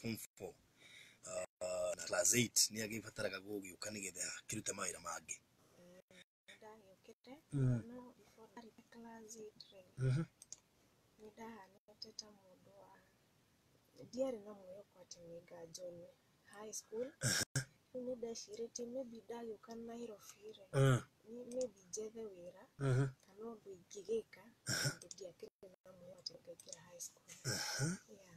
form 4 na class 8 nĩ agĩbataraga gũgĩũka nĩgetha akĩrute mawĩra mangĩ. Ndagĩũkĩte no before ndarĩkia class 8 rĩ, nĩ ndahanĩte ta mũndũ wa ndiarĩ na mwĩhoko atĩ nĩ nga join high school. Rĩu nĩ ndecirĩtie maybe ndagĩũka Nairobi rĩ, maybe njethe wĩra kana ũndũ ingĩgĩka, tondũ ndiakĩrĩ na mwĩhoko atĩ ngaingĩra high school. Yeah.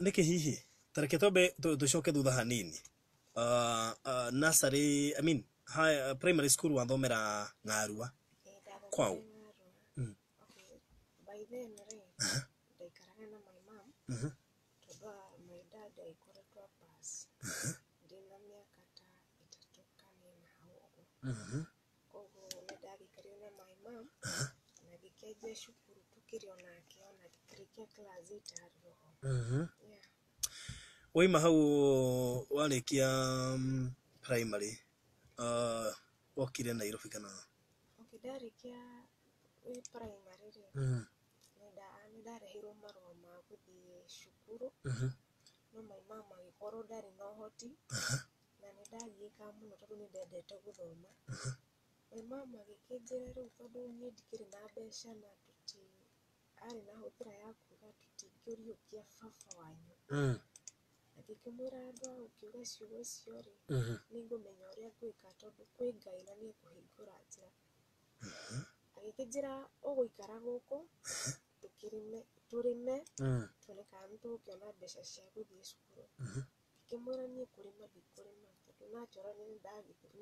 Nĩkĩ hihi ta reke twambe tũcoke thutha hanini. Nursery, I mean, high, primary school wathomera Ng'arua? Ĩĩ, ndathomire Kwao? Ng'arua. Okay, by then rĩ, ndaikaraga na my mom, tondũ my dad agĩkoretwo apass ndĩna mĩaka ta 3 kana 4 hau ũguo. Koguo nĩ ndagĩikarire na my mom na ngĩkĩanjia cukuru tũkĩrĩ o nake, ona ngĩkĩrĩkia class 8 arĩ oho. Yeah. Waima hau warĩkia primary, wokire Nairobi kana? Okay, ndarĩkia wĩ primary rĩ, nĩ ndareheirwo marũa ma gũthiĩ cukuru, no my mom agĩkorwo ndarĩ na ũhoti, na nĩ ndagiĩkaga mũno tondũ nĩ ndendete gũthoma. My mom agĩkĩnjĩra rĩu tondũ niĩ ndikĩrĩ na mbeca na tũti arĩ na hũthĩra ya kuga tũtingĩũriũkia baba wanyu. Agĩkĩmwĩra andũ a gũkiuga ciugo icio rĩ, nĩ ngũmenya ũrĩa ngwĩka tondũ kwĩ Ngai na nĩ ekũhingũra njĩra. Agĩkĩnjĩra ũgũikara gũkũ tũkĩrĩme, tũrĩme, tuone kana nĩ tũgũkĩona mbeca cia gũthiĩ cukuru. Ngĩkĩmwĩra niĩ kũrĩma ndikũrĩma tondũ naturally nĩ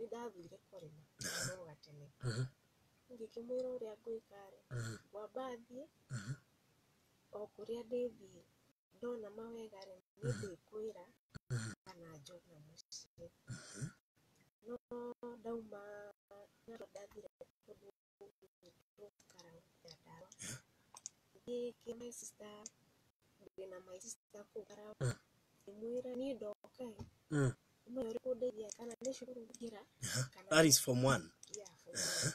ndathũire kũrĩma no gatene. Ngĩkĩmwĩra ũrĩa ngwĩka rĩ, ngwamba thiĩ o kũrĩa ndĩthiĩ, ndona mawega rĩ, nĩ ndĩkwĩra kana njoke na mũciĩ. No ndauma ndathire kũndũ gwĩtwo Karau, Nyandarua. Ngĩthiĩ kĩ my sister, ndĩna my sister kũu Karau. Ngĩmwĩra niĩ ndoka ĩ, ũmenye ũrĩa ũkũndeithia kana nĩ cukuru ngũingĩra kana That is form 1? Yeah, form 1.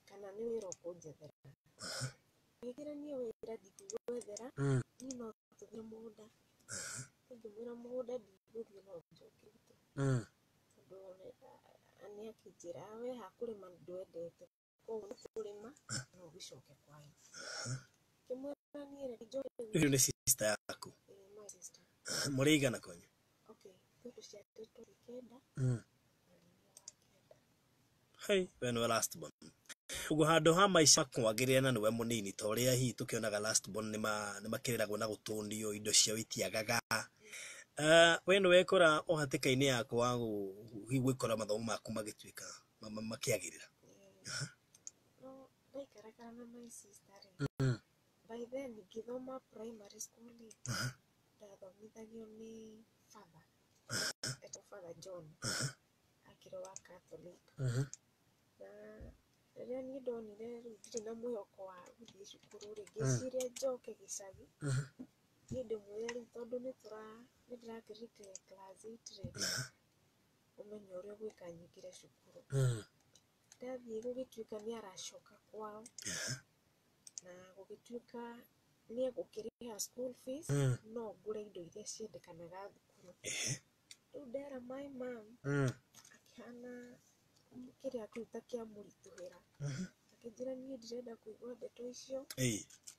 Kana nĩ wĩra ũkũnjethera. Ngĩkĩra niĩ wĩra ndingĩgwethera, niĩ no tũthiĩ mũgũnda. Ngĩmwĩra mũgũnda ndigũthiĩ no njoke gwitũ. Tondũ nĩ akĩnjĩra we hakũrĩma ndwendete, koguo nĩ kũrĩma no ũgĩcoke kwanyu. Ngĩmwĩra niĩ reke njoke gwitũ. Ũyũ nĩ sister yaku? Ĩĩ, my sister. Mũrĩ aigana kwanyu? Okay, ithuĩ tũciarĩtwo twĩ 9 na nĩ niĩ wa kenda. Hey, we nĩwe last born. Ũguo handũ ha maica kwagĩrĩra na nĩwe mũnini, ta ũrĩa hihi tũkĩonaga last born nĩ makĩreragwo na gũtũnio indo ciao itiagaga. We nĩwe wekora o hatĩka-inĩ ya kwaga hihi gwĩkora mathomo maku magĩtuĩka makĩagĩrĩra. No ndaikarakara na my sister rĩ, by then ngĩthoma primary school rĩ, ndathomithagio nĩ father, etagwo Father John, akĩrĩ wa Catholic. Na rĩrĩa niĩ ndonire rĩu ndirĩ na mwĩhoko wa gũthiĩ cukuru rĩ, ngĩciria njoke gĩcagi, niĩ ndĩmwĩre rĩu tondũ nĩ ndĩrakĩrĩkia class 8 rĩ, ũmenye ũrĩa ũgwĩka nyingĩre cukuru. Ndathiĩ gũgĩtuĩka nĩ aracoka kwao, na gũgĩtuĩka nĩ egũkĩrĩha school fees, no ngũre indo iria ciendekanaga thukuru. Rĩu ndera my mom, akĩhana kĩrĩa kĩu ta kĩamũritũhĩra. Akĩnjĩra niĩ ndirenda kũigua ndeto icio,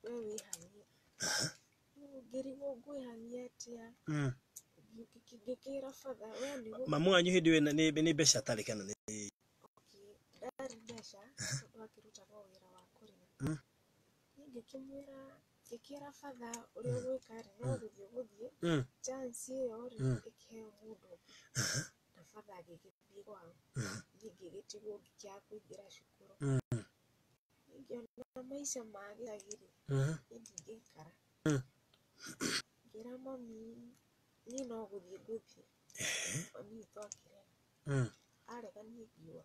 we wĩhang'ie. Rĩu ngĩrigwo ngwĩhang'ia atĩa? Ngĩkĩra father we nĩ Mamu wanyu hĩndĩ ĩyo nĩ mbeca atarĩ kana nĩ? Okay, ndarĩ mbeca tondũ akĩrutaga o wĩra wa kũrĩma. Niĩ ngĩkĩmwĩra, ngĩkĩra father ũrĩa ũgwĩka rĩ, no gũthiĩ ũgũthiĩ, chance ĩyo rĩ, ĩkĩheo mũndũ ũngĩ. Na father agĩgĩthiĩ kwao. Niĩ ngĩgĩtigwo ngĩkĩaga kũingĩra cukuru. Niĩ ngĩona maica ma gĩcagi rĩ, niĩ ndingĩikara. Ngĩra mami niĩ no gũthiĩ ngũthiĩ. Mami witũ akĩrega. Arega niĩ ngiũra.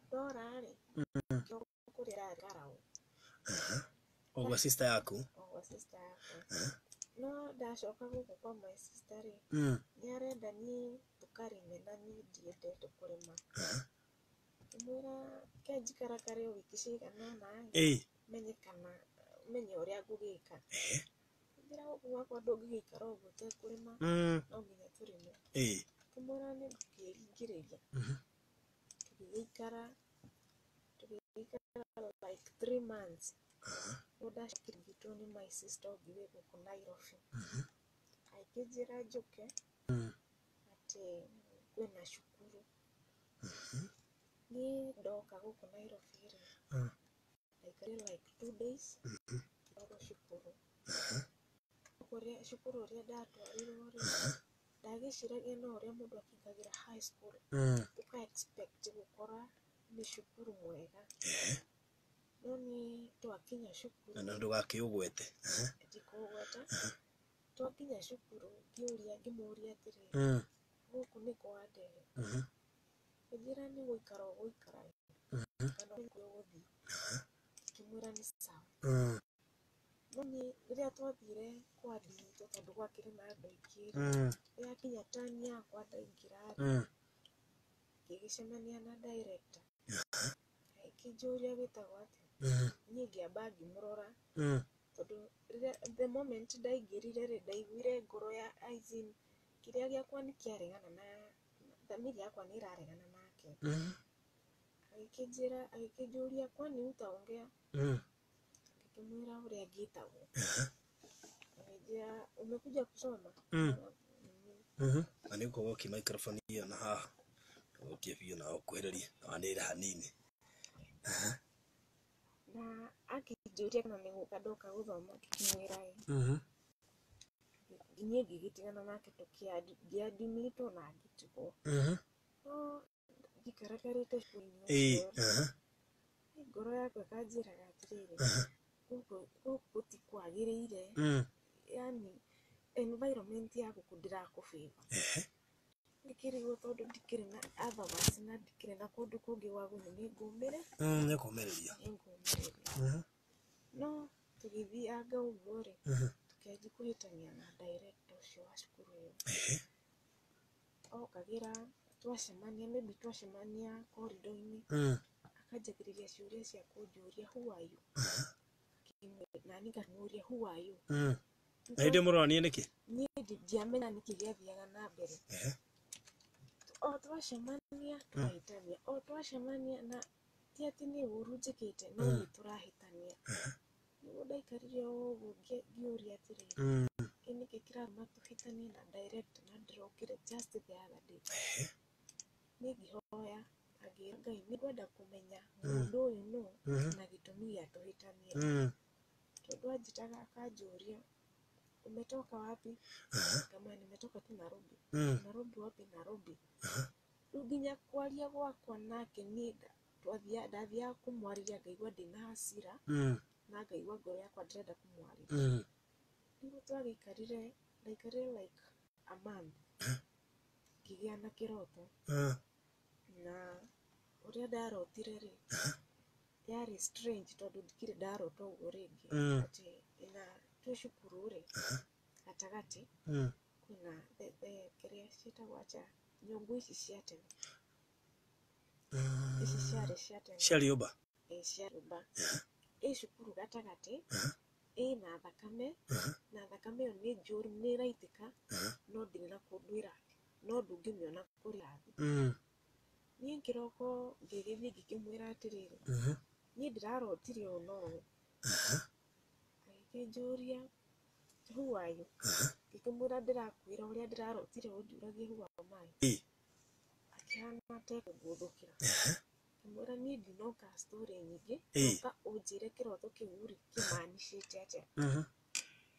Ndora rĩ, kũrĩa ĩrarĩ Karau. O gwa sister yaku? O gwa sister yakwa. No ndacoka gũkũ kwa my sister rĩ, nĩ arenda niĩ tũkarĩme na niĩ ndiendete kũrĩma. Ngĩmwĩra ke njikarakare o wiki cigana ũna ĩ, menye kana menye ũrĩa ngũgĩka. Akĩnjĩra gũkũ gwakwa ndũngĩgĩikara ũguo ũtekũrĩma, no nginya tũrĩme. Ngĩmwĩra nĩ ngũkĩringĩrĩria. Tũgĩgĩikara like 3 months. Rĩu ndacokire nĩ my sister ũngĩ wĩ gũkũ Nairobi. Akĩnjĩra njũke atĩ kwĩna cukuru. Niĩ ndoka gũkũ Nairobi rĩ, ndaikarire like 2 days ndorwo cukuru. Kũrĩa cukuru ũrĩa ndatwarirwo rĩ, ndagĩciragia no ũrĩa mũndũ akĩingagĩra high school, ũka expect gũkora nĩ cukuru mwega. No niĩ twakinya cukuru, Na ndũgakĩũgwete. Ndikũgweta. Twakinya cukuru ngĩũria, ngĩmũria atĩrĩrĩ, gũkũ nĩ kwa ndehe? Akĩnjĩra nĩ gũikara ũgũikara kana nĩ ũgũthiĩ. Ngĩmwĩra nĩ sawa. No niĩ rĩrĩa twathire kwa nditũ, tondũ gwakĩrĩ na andũ aingĩ rĩ, yakinya turn yakwa ndaingĩra rĩ, ngĩgĩcemania na director. Akĩnjũria wĩtagwo atĩa. Niĩ ngĩamba ngĩmũrora, tondũ rĩrĩa the moment ndaingĩrire rĩ, ndaiguire ngoro ya as in kĩrĩa gĩakwa nĩ kĩaregana na thamiri yakwa nĩ ĩraregana nake. Agĩkĩnjĩra, agĩkĩnjũria kwani utaongea? Ngĩkĩmwĩra ũrĩa ngĩtagwo. Akĩnjĩra umekuja kusoma? Na nĩ ũkorwo ũkĩ microphone ĩyo na haha ũkie biũ na ũkuhĩrĩrie na wanĩrĩre hanini. Na akĩnjũria kana nĩ gũka ndoka gũthoma, ngĩkĩmwĩra ĩĩ. Niĩ ngĩgĩtigana nake ngĩadmitwo na ngĩtigwo. No njikarakarĩte cukuru-inĩ ũcio, ngoro yakwa ĩkanjĩraga atĩrĩrĩ, gũkũ gũtikwagĩrĩire, yani environment ya gũkũ ndĩrakũfavour. Ngĩkĩrigwo tondũ ndikĩrĩ na otherwise na ndikĩrĩ na kũndũ kũngĩ gwa gũthiĩ, nĩ ngũmĩre, Nĩ kũũmĩrĩria. Nĩ ngũmĩrĩria. No tũgĩthianga ũguo rĩ, tũkĩanjia kũhĩtania na director ũcio wa cukuru ĩyo. Okagĩra twacemania, maybe twacemania corridor-inĩ, akanjagĩrĩria ciũria cia kũnjũria who are you? Na niĩ ngamũria who are you? Na hĩndĩ mũronanie nĩkĩ? Niĩ ndiamenya nĩkĩ gĩathiaga na mbere. O twacemania tũkahĩtania, o twacemania, na ti atĩ nĩ ũru njĩkĩte, no nĩ tũrahĩtania. Nĩguo ndaikarire o ũguo ngĩũria atĩrĩrĩ, ĩ nĩkĩ kĩratũma tũhĩtanie na director na ndĩrokire just the other day? Niĩ ngĩhoya na ngĩra Ngai nĩ ngwenda kũmenya mũndũ ũyũ nũ na gĩtũmi gĩa tũhĩtanie. Tondũ anjĩtaga akanjũria umetoka wapi? Kama nimetoka tu Nairobi. Nairobi wapi? Nairobi. Rĩu nginya kwaria gwakwa nake niĩ ndathiaga kũmwarĩria ngaigua ndĩna hasira, na ngaigua ngoro yakwa ndĩrenda kũmwarĩria. Nĩguo twagĩikarire, ndaikarire like a month, ngĩgĩa na kĩroto. Na ũrĩa ndarotire rĩ, yarĩ strange tondũ ndikĩrĩ ndarota ũguo rĩngĩ. Atĩ ina twĩ cukuru rĩ, gatagatĩ kwĩna kĩrĩa ciĩtagwo atĩa, nyũngũ ici cia tene. Ici ciarĩ cia tene. Cia rĩũmba? Ĩĩ, cia rĩũmba. Ĩ cukuru gatagatĩ, ĩna thakame, na thakame ĩyo nĩ njũru, nĩ ĩraitĩka, no ndĩrĩ na kũndũ ĩrathiĩ, no ndũngĩmĩona kũrĩa ĩrathiĩ. Niĩ kĩroko ngĩgĩthiĩ ngĩkĩmwĩra atĩrĩrĩ, niĩ ndĩrarotire ũũ na ũũ. Agĩkĩnjũria who are you? Ngĩkĩmwĩra ndĩrakwĩra ũrĩa ndĩrarotire ũnjũragie who am I? Akĩhana ta ekũngũthũkĩra. Ngĩmwĩra niĩ ndinoka story nyingĩ, ndoka ũnjĩre kĩroto kĩu rĩ kĩmanicĩte atĩa.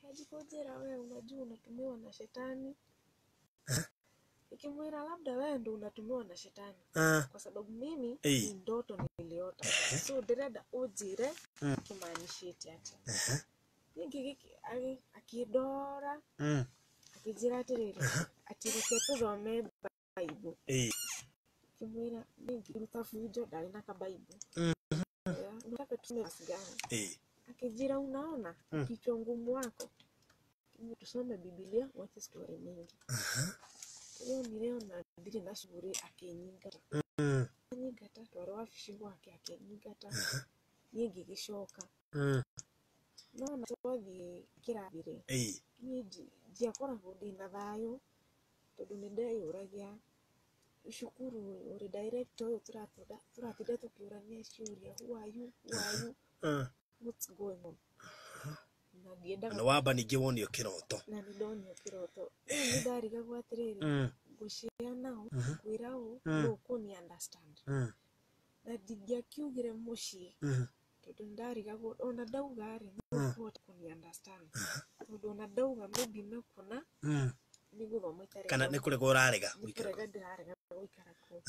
Anjia kũnjĩra we unajua unatumiwa na shetani. Nikimwira labda wewe ndo unatumiwa na shetani, kwa sababu mimi ni ndoto niliota, so ndĩrenda ũnjĩre kĩmanicĩte atĩa. Niĩ akĩndora akĩnjĩra atĩrĩrĩ, atĩ reke tũthome Bible. Ngĩmwĩra niĩ ngĩruta bunjo, ndarĩ na kabaibũ. Nataka tusome verse gani? Akijira unaona kichwa ngumu wako, tusome Biblia, wache story mingi. Leo niliona ndiri na shughuli akinyingata. Anyingata twari wabici gwake akinyingata. Niĩ ngĩgĩcoka. No na twathiĩ kĩrathi rĩ, Ĩĩ. niĩ ndiakoragwo ndĩna thayũ tondũ nĩ ndeyũragia cukuru ũrĩ director ũyũ tũratinda tũkĩũrania ciũria, who are you, who are you, what's going on. Na ndiendaga Na wamba ningĩ wonio kĩroto. Na nĩ ndonio kĩroto. Rĩu nĩ ndarigagwo atĩrĩrĩ, ngũcea nao, ngwĩra ũũ, nũ ũkũni understand. Na ndingĩakiugire mũciĩ tondũ nĩ ndarigagwo ona ndauga rĩ, nũ ũkũhota kũni understand, tondũ ona ndauga maybe mekuona nĩ gũthoma itarĩ. Kana nĩ kũrega ũrarega nĩ gũikara. Kũrega ndĩrarega gũikara kũu.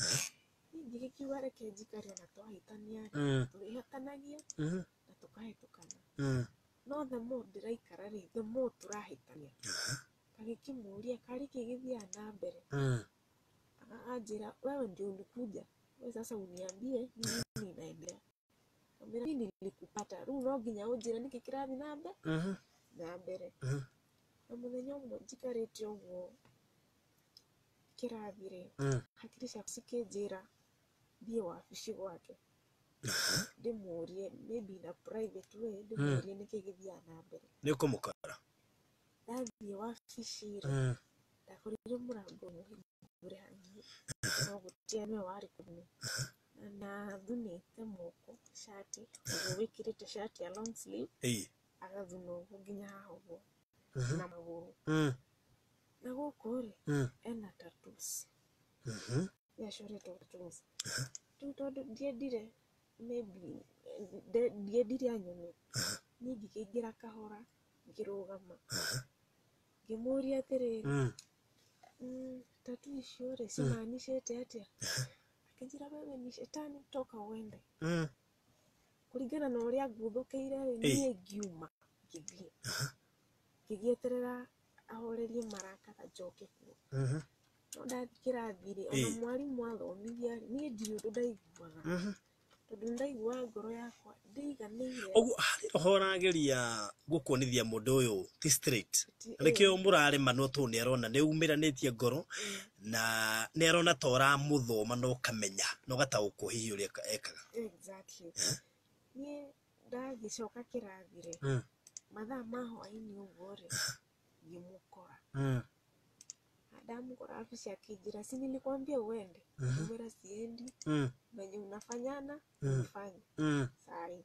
Niĩ ngĩgĩkiuga reke njikare, ona twahĩtania rĩ, tũrĩhĩtanagia na tũkahĩtũkana. No the more ndĩraikara rĩ, the more tũrahĩtania. Ngagĩkĩmũria karĩ kĩ gĩthiaga na mbere. Anjĩra, wewe ndio ulikuja, we sasa uniambie ni nini inaendelea. Kamwĩra mimi nilikupata, rĩu no nginya ũnjĩre nĩkĩ kĩrathiĩ na mbere na mbere. Na mũthenya ũmwe njikarĩte ũguo kĩrathi rĩ, hakiri ciakwa cikĩnjĩra thiĩ wabici gwake ndĩmũrie, maybe in a private way, ndĩmũrie nĩkĩ gĩthiaga na mbere. Nĩ ũkũmũkora. Ndathiĩ wabici rĩ, ndakorire mũrango mũhingũre hanini, no gũtirĩ nĩwe warĩ kũu. Na athunĩte moko cati, ũguo wĩkĩrĩte cati ya long sleeve, agathuna ũguo nginya haha ũguo na magũrũ. Na gũkũ rĩ, ena tattoos, nĩacoretwo tattoos. Rĩu tondũ ndiendire, maybe ndiendire anyone, niĩ ngĩkĩingĩra kahora, ngĩrũgama, ngĩmũria atĩrĩrĩ, tattoo icio rĩ cimaanishĩte atĩa? Akĩnjĩra, wewe ni shetani, toka uende. Kũringana na ũrĩa nguthũkĩire rĩ, niĩ ngiuma ngĩthiĩ, ngĩgĩeterera ahorerie marakara njoke kuo. No ndathiĩ kĩrathi rĩ, ona mwarimũ athomithia rĩ, niĩ ndirĩ ũndũ ndaiguaga, tondũ nĩndaiguaga ngoro yakwa ndĩiganĩire. Ũguo harĩ roho ũrageria gũkuonithia mũndũ ũyũ ti straight. Nĩkĩo mũraremanwo, tondũ nĩ arona nĩ umĩranĩtie ngoro na nĩ arona ta ũramũthoma na ũkamenya na ũgataũkwo hihi ũrĩa ekaga. Exactly. Niĩ ndagĩcoka kĩrathi rĩ, mathaa ma hwaĩ-inĩ ũguo rĩ, ngĩmũkora. Ndamũkora wabici akĩnjĩra, si nilikwambia uende? Ngĩmwĩra siendi, venye unafanyana ufanye sahi.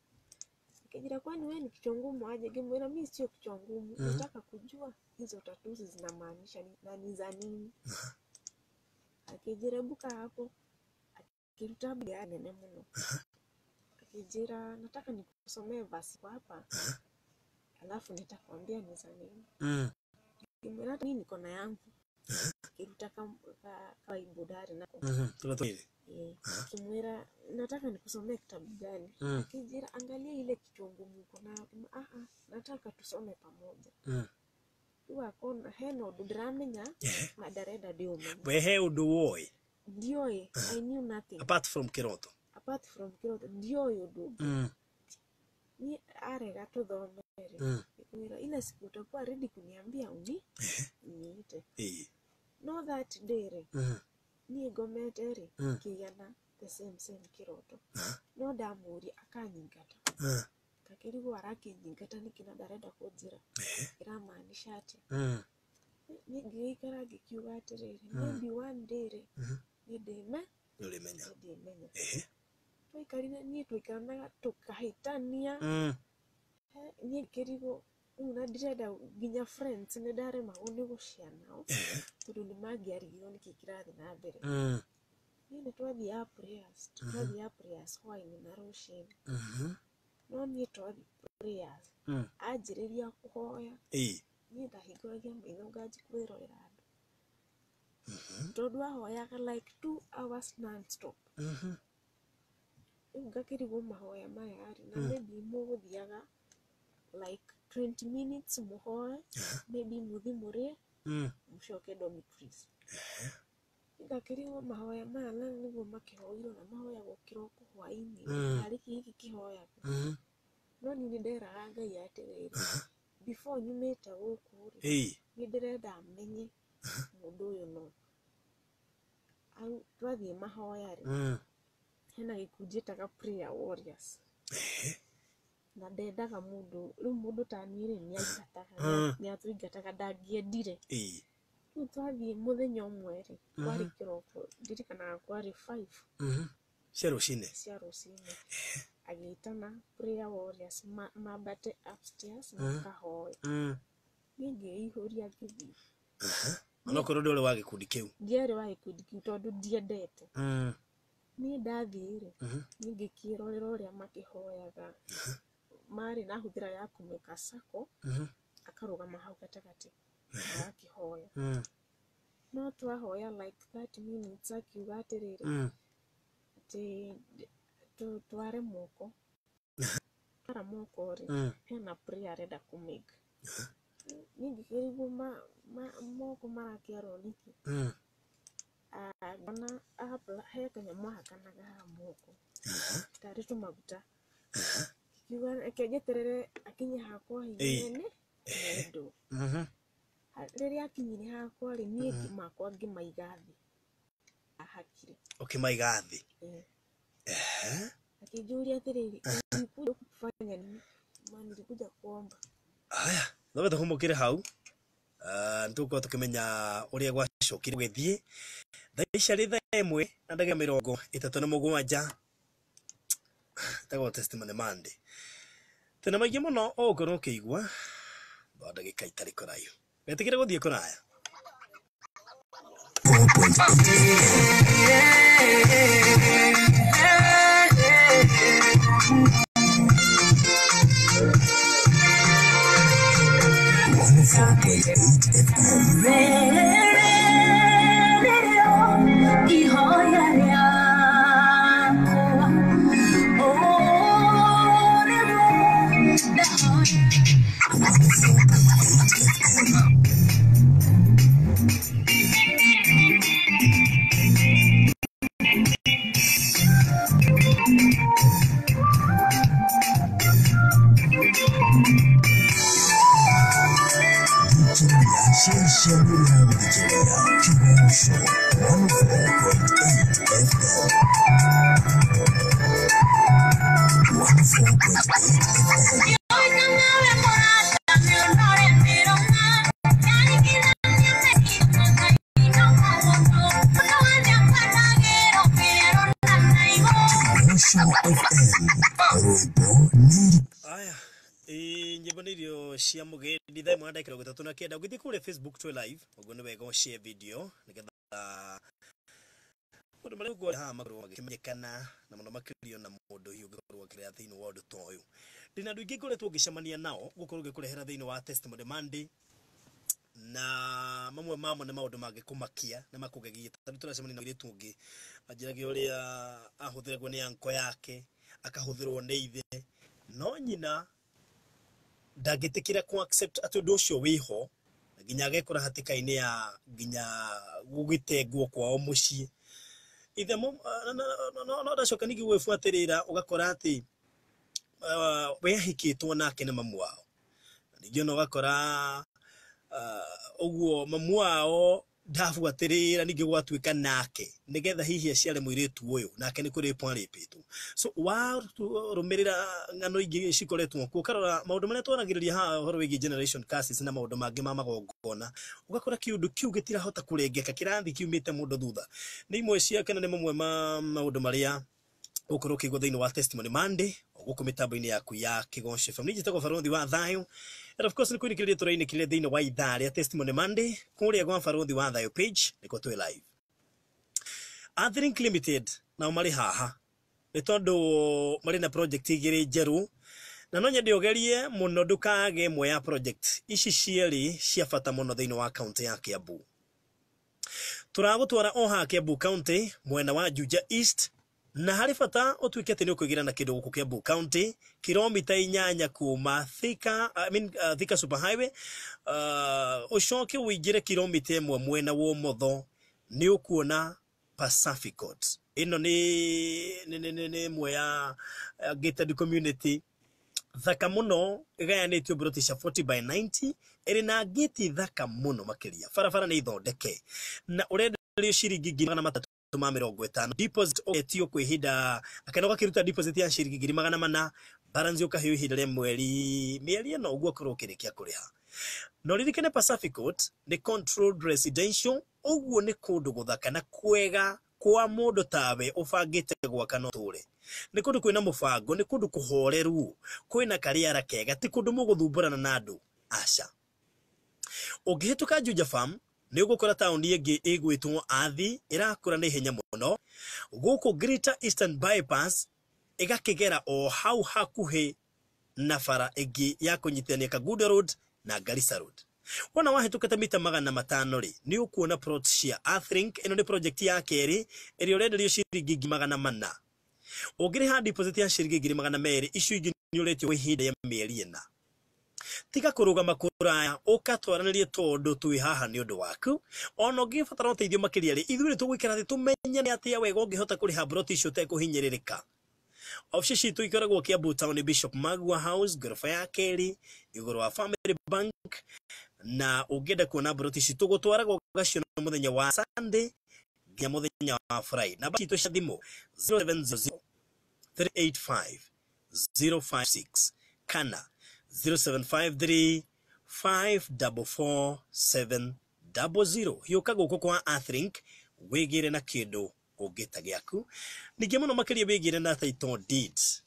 Akijira, kwani wewe ni kichwa ngumu aje? Ngimwĩra mi sio kichwa ngumu, nataka kujua hizo tattoos zinamaanisha nini na ni za nini. Akijira buka hapo, akiruta Biblia nene mũno, akijira nataka nikusomee verse kwa hapa, alafu nitakwambia ni za nini. Ngimwĩra hata mimi niko na yangu. Akiruta ka Bible ndari nako. Akimwĩra nataka nikusomee kitabu gani? Akijira angalia ile kichwa ngumu uko nayo. Ah ah, nataka tusome pamoja. Rĩu akona hena ũndũ ndĩramenya na ndarenda ndĩũmenye. We he ũndũ woĩ? Ndioĩ, I knew nothing. Apart from kĩroto. Apart from kĩroto ndioĩ ũndũ ũngĩ. Niĩ arega tũthome rĩ, ngĩmwĩra ile siku utakuwa ready kuniambia uniite. No that day rĩ, niĩ ngomete rĩ, ngĩgĩa na the same same kĩroto. No ndamũria akanyingata. Ngakĩrigwo arakĩnyingata nĩkĩ na ndarenda kũnjĩra ĩramaanisha atĩa. Niĩ ngĩgĩikara ngĩkiuga atĩrĩrĩ, maybe one day rĩ, nĩndĩme Nĩũrĩmenya. Nĩndĩmenya. Twaikarire, niĩ twaikaranaga tũkahĩtania. Niĩ ngĩrigwo rĩu na ndirenda nginya friends nĩ ndaremagwo nĩ gũshare nao, tondũ nĩ mangĩarigirwo nĩkĩ kĩrathiĩ na mbere. Niĩ nĩ twathiaga prayers, twathiaga prayers hwaĩ-inĩ na rũcinĩ. No niĩ twathiĩ prayers, anjĩrĩria kũhoya, niĩ ndahingũragia maitho nganjia kwĩrorera andũ, tondũ ahoyaga like 2 hours non-stop. Rĩu ngakĩrigwo mahoya maya rĩ, na maybe mũgũthiaga like 20 minutes mũhoe, maybe mũthiĩ mũrĩe, mũcoke dormitories. Ngakĩrigwo mahoya maya na nĩguo makĩhoirwo na mahoyagwo kĩroko, hwaĩ-inĩ, tarĩ kĩ gĩkĩ kĩhoyagwo. No niĩ nĩnderaga Ngai atĩrĩrĩ, before nyumĩte gũkũ rĩ, nĩ ndĩrenda menye mũndũ ũyũ no au. Twathiĩ mahoya rĩ, hena gĩkundi ĩtaga prayer warriors. Na ndendaga mũndũ rĩu mũndũ ta niĩ rĩ nĩaingataga, nĩatũingataga, ndangĩendire. Rĩu twathiĩ mũthenya ũmwe rĩ, kwarĩ kĩroko, ndirikanaga kwarĩ 5 Cia rũcinĩ. Cia rũcinĩ, agĩtana prayer warriors mambate upstairs makahoe. Niĩ ngĩihũria ngĩthiĩ. Onokorwo ndũrĩ wa gĩkundi kĩu. Ndiarĩ wa gĩkundi kĩu tondũ ndiendete. Niĩ ndathiĩ rĩ, niĩ ngĩkĩrorera ũrĩa makĩhoyaga. Marĩ na hũthĩra ya kũmĩka circle, akarũgama hau gatagatĩ marakĩhoya. No twahoya like 30 minutes, akiuga atĩrĩrĩ, atĩ tware moko. Twara moko rĩ, hena prayer arenda kũmake. Niĩ ngĩkĩrigwo moko marakĩarwo nĩkĩ. Ngona he kanyamũ ahakanaga haha moko tarĩ tũmaguta. Ngiuga reke njeterere akinye hakwa hihinyane nendo. Rĩrĩa akinyire hakwa rĩ, niĩ makwa ngĩmaiga thĩ ahakire. Ũkĩmaiga thĩ. Eh. Akĩnjũria atĩrĩrĩ, "Ulikuja kufanya nini?" Ma, nilikuja kuomba. Aya, no tũhũmũkĩre hau. Nĩ tũgũkorwo tũkĩmenya ũrĩa gwacokire gũgĩthiĩ. Thaa ici arĩ 1:37. Ĩtagwo Testimony Monday. Tena maingĩ mũno ũgũkorwo ũkĩigua thutha ndagĩka itarĩ kũraihu. Wetĩkĩre gũthiĩ kũraya. 104.8 FM. Ihoya rĩakwa, ũũ nĩguo ndahoya. 104.8 FM. Thikĩrĩria ceceni ya gũthikĩrĩria Kĩgoco 104.8 FM. 104.8 FM. Kĩgoco FM. Rwĩmbo nĩ Aya, nyĩmbo nĩ irio cia mũgendi. 1:39. Ũngĩthiĩ kũrĩa Facebook twĩ live, ũguo nĩ wega ũshare video nĩgetha maũndũ marĩa ũguo haha makorwo magĩkĩmenyekana na mũno makĩria na mũndũ hihi ũngĩkorwo akĩrĩa thĩinĩ wa ũndũ ta ũyũ. Ndĩna andũ aingĩ ngoretwo ngĩcemania nao gũkorwo ngĩkũrehera thĩinĩ wa Testimony Monday, na mamwe mamo nĩ maũndũ mangĩkũmakia na makũgegia. Tondũ tũracemania na mũirĩtu ũngĩ anjĩragia ũrĩa ahũthĩragwo nĩ anko yake, akahũthĩrwo nĩ ithe, no nyina ndangĩtĩkĩra ku accept atĩ ũndũ ũcio wĩho, na nginya agekora hatĩka-inĩ ya nginya gũgĩtengwo kwao mũciĩ ithe no ndacoka ningĩ gwĩbuatĩrĩra, ũgakora atĩ we ahikĩtwo nake nĩ mamu wao. Ningĩ ona ũgakora ũguo mamu wao ndabuatĩrĩra, ningĩ gwatuĩka nake nĩgetha hihi aciare mũirĩtu ũyũ nake nĩ kũrĩpwo arĩpĩtwo. So warũmĩrĩra ng'ano ingĩ cikoretwo kuo, ũkarora maũndũ marĩa twaragĩrĩria haha ũhoro wĩgiĩ generation curses na maũndũ mangĩ ma magongona, ũgakora kĩũndũ kĩu gĩtirahota kũrengeka, kĩrathiĩ kiumĩte mũndũ thutha. Nĩ imwe cia kana nĩ mamwe ma maũndũ marĩa ũkorwo ũkĩigua thĩinĩ wa Testimony Monday gũkũ mĩtambo-inĩ yaku ya Kĩgoco FM. Niĩ njĩtagwo Barothi wa Thayũ, and of course nĩ kũinĩkĩrĩria tũrainĩkĩrĩria thĩinĩ wa ithaa rĩa Testimony Monday kũrĩa gwa Barothi wa Thayũ page nĩkuo twĩ live. Earthlink Limited nao marĩ haha nĩ tondũ marĩ na project igĩrĩ njerũ, na no nyende ũgerie mũno ndũkage ĩmwe ya project ici cierĩ cia bata mũno thĩinĩ wa kaunti ya Kiambu. Tũragũtwara o haha Kiambu County mwena wa Juja East, na harĩ bata ũtuĩke atĩ nĩ ũkwĩgĩra na kĩndũ gũkũ Kiambu County, kilomita 8 kuma Thika, I mean, Thika Super Highway, ũcoke ũingĩre kilomita 1 mwena wa ũmotho nĩ ũkuona Pacific Court. Ĩno nĩ ĩmwe ya gated community thaka mũno, ĩgayanĩtio mburoti cia 40 by 90, ĩrĩ na ngĩti thaka mũno makĩria. Barabara nĩ ithondeke na ũrenderio ciringi 350,000. Deposit ũgetio kwa ihinda akena ũgakĩruta deposit ya ciringi 400,000. Balance ũkaheo ihinda rĩa mweri mĩeri ĩno ũguo ũkorwo ũkĩrĩkia kũrĩha. Na ũririkane Pacific Court nĩ controlled residential, ũguo nĩ kũndũ gũthaka na kwega kwa mũndũ tawe ũbangĩte gwaka no ũtũre. Nĩ kũndũ kwĩna mũbango, nĩ kũndũ kũhoreru, kwĩna karĩara kega, ti kũndũ mũgũthumbũrana na andũ, aca. Ũngĩhĩtũka Juja Farm nĩ ũgũkora taũni ĩngĩ ĩgwĩtwo Athi ĩrakũra na ihenya mũno. Gũkũ Greater Eastern Bypass ĩgakĩgera o hau hakuhĩ na bara ĩngĩ ya kũnyitithania Kangundo Road na Garissa Road. Wona wahĩtũka ta mita 500 rĩ, nĩ ũkuona plot cia Earthlink. Ĩno nĩ project ya kerĩ ĩrĩa ũrenderio ciringi 400,000. Ũngĩrĩha deposit ya ciringi 200,000, icio ingĩ nĩ ũretio kwa ihinda rĩa mĩeri 4. Tiga kũrũgama kũraya, ũka twaranĩrie tondũ twĩ haha nĩ ũndũ waku. Ona ũngĩbatara ũteithio makĩria rĩ, ithuĩ nĩ tũgũikara thĩ tũmenye nĩ atĩa wega ũngĩhota kũrĩha broti icio ũtekũhinyĩrĩrĩka. Ofici citũ ikoragwo Kiambu Town, Bishop Magua House, ngoroba ya kerĩ, igũrũ wa Family Bank. Na ũngĩenda kuona broti ici tũgũtwaraga ũgaciona mũthenya wa Sunday nginya mũthenya wa Friday. Namba citũ cia thimũ 0700 385 056 kana 0753 544 700. Hiũka gũkũ kwa Earthlink wĩgĩre na kĩndũ ũngĩta gĩaku. Ningĩ mũno makĩria wĩgĩre na title deeds.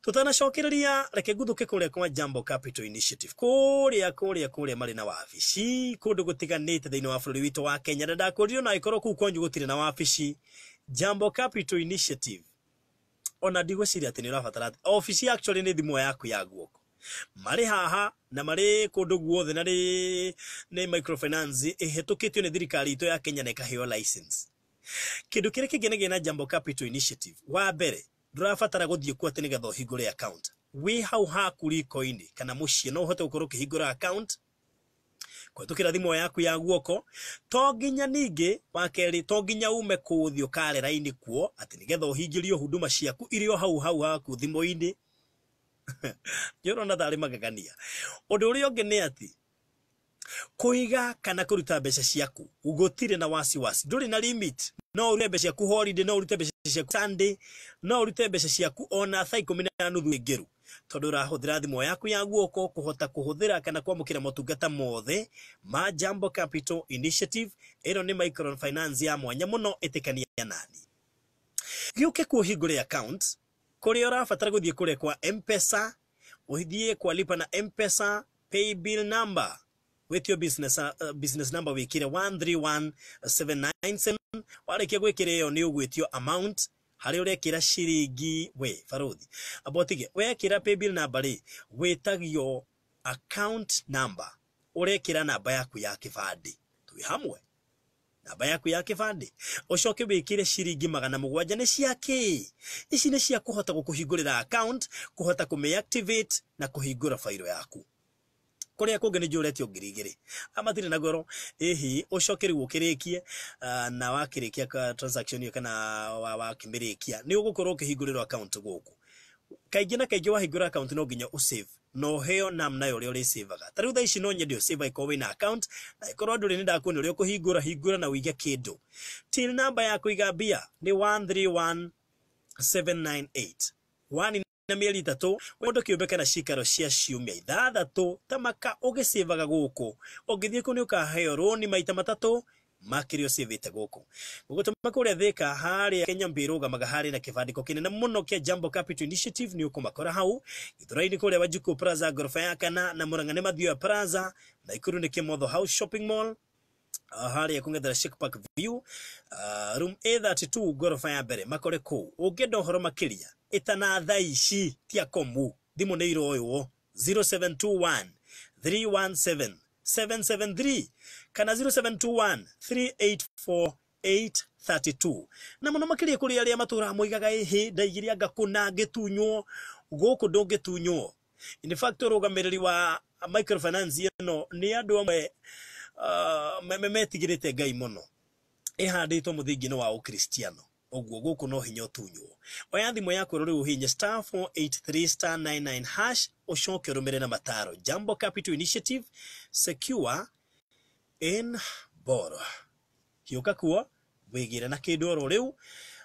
Tutanacokereria reke nguthuke kũrĩa kwa Jambo Capital Initiative, kũrĩa kũrĩa kũrĩa marĩ na wabici kũndũ gũtiganĩte thĩinĩ wa bũrũri witũ wa Kenya, na ndakũririo na ĩkorwo kũu kwanyu gũtirĩ na wabici Jambo Capital Initiative, ona ndigwĩciria atĩ nĩ ũrabatara obici, actually nĩ thimũ yaku ya guoko. Marĩ haha na marĩ kũndũ guothe, na nĩ microfinance ĩhĩtũkĩtio nĩ thirikari itũ ya Kenya na ĩkaheo license. Kĩndũ kĩrĩa kĩngenagia na Jambo Capital Initiative, wa mbere, ndũrabatara gũthiĩ kuo atĩ nĩgetha ũhingũre account. Wĩ hau haku riko-inĩ kana mũciĩ no ũhote gũkorwo ũkĩhingũra account kũhetũkĩra thimũ yaku ya guoko. To nginya ningĩ, wa kerĩ, to nginya ume kũũthiĩ ũkare raini kuo atĩ nĩgetha ũhingĩrio huduma ciaku irĩ o hau hau haku thimũ-inĩ. Nĩ ũrona tarĩ magegania. Ũndũ ũrĩa ũngĩ nĩ atĩ kũiga kana kũruta mbeca ciaku gũtirĩ na wasiwasi, ndũrĩ na limit. No ũrute mbeca ciaku holiday, no ũrute mbeca ciaku Sunday, no ũrute mbeca ciaku ona thaa 10:30 ĩngĩru, tondũ ũrahũthĩra thimũ yaku ya guoko kũhota kũhũthĩra kana kwamũkĩra motungata mothe ma Jambo Capital Initiative. Ĩno nĩ microfinance ya mwanya mũno, ĩtĩkania nani. Gĩũke kuo ũhingũre account. Kũrĩa ũrabatara gũthiĩ kũrĩa kwa M-Pesa, ũthiĩ kwa lipa na M-Pesa, pay bill number, wĩtio business number, wĩkĩre 131797. Warĩkia gwĩkĩra ĩyo nĩ ũgwĩtio amount harĩa ũrekĩra ciringi. We barothi amba ũtige, wekĩra pay bill number rĩ, wĩtagio account number, ũrekĩra namba yaku ya kĩbandĩ. Twĩ hamwe? Namba yaku ya kĩbandĩ, ũcoke wĩkĩre ciringi 700. Nĩ cia kĩ ici? Nĩ cia kũhota gũkũhingũrĩra account, kũhota kũmĩ-activate na kũhingũra fairo yaku. Kũrĩa kũngĩ nĩ njũretio 2,000, amatirĩ na goro. Ĩhi, ũcoke rĩu ũkĩrĩkie, na wakĩrĩkia ka transaction ĩyo kana wakĩmĩrĩkia, nĩ ũgũkorwo ũkĩhingũrĩrwo account gũkũ. Kaingĩ na kaingĩ wahingũra account no nginya ũsave na ũheo namna ya ũrĩa ũrĩsavaga. Ta rĩu thaa ici no nyende ũsave angĩkorwo wĩna account, na ĩkorwo ndũrĩ nĩ ndakuonia ũrĩa ũkũhingũra. Hingũra na ũige kĩndũ. Till number ya kũiga mbia nĩ 131798. Wani na mĩeri 3 mũndũ kĩũmbe kana cikaro cia ciumia 6 tamaka ũgĩcĩvaga gũkũ. Ũngĩthiĩ kũ nĩ ũkaheo rũni maita matatũ makĩria ũcĩvĩte gũkũ. Gũgũtũma kũrĩa Thĩka, harĩa Kenya Mbĩ ĩrũgamaga, harĩ na kĩbandĩko kĩnene mũno kĩa Jambo Capital Initiative, nĩ ũkũmakora hau. Gĩthũrai-inĩ kũrĩa Wanjikũ Plaza, ngoroba ya kana, na Murang'a nĩ Mathioya Plaza, Naikuru nĩ Kĩmotho House Shopping Mall, harĩa kũng'ethera Shake Park View, room A32, ngoroba ya mbere, makore kũu. Ũngĩenda ũhoro makĩria, ĩtana thaa ici tia komu, thimũ nĩ iroywo 0721 317 773 kana 0721 384 832. Na mũno makĩria kũrĩ arĩa matũraga moigaga, ĩhĩ, ndaigire anga kũna ngĩtunywo. Gũkũ ndũngĩtunywo. In fact, ũrũgamĩrĩri wa microfinance ĩno nĩ andũ amwe metigĩrĩte Ngai mũno, ĩhandĩtwo mũthingi-inĩ wa ũkristiano, ũguo gũkũ no hinya ũtunywo. Oya thimũ yaku rĩu, ũhihinye *483*99#, ũcoke ũrũmĩrĩre na mataro. Jambo Capital Initiative, secure in borrow. Hiũka kuo wĩgĩre na kĩndũ oro rĩu.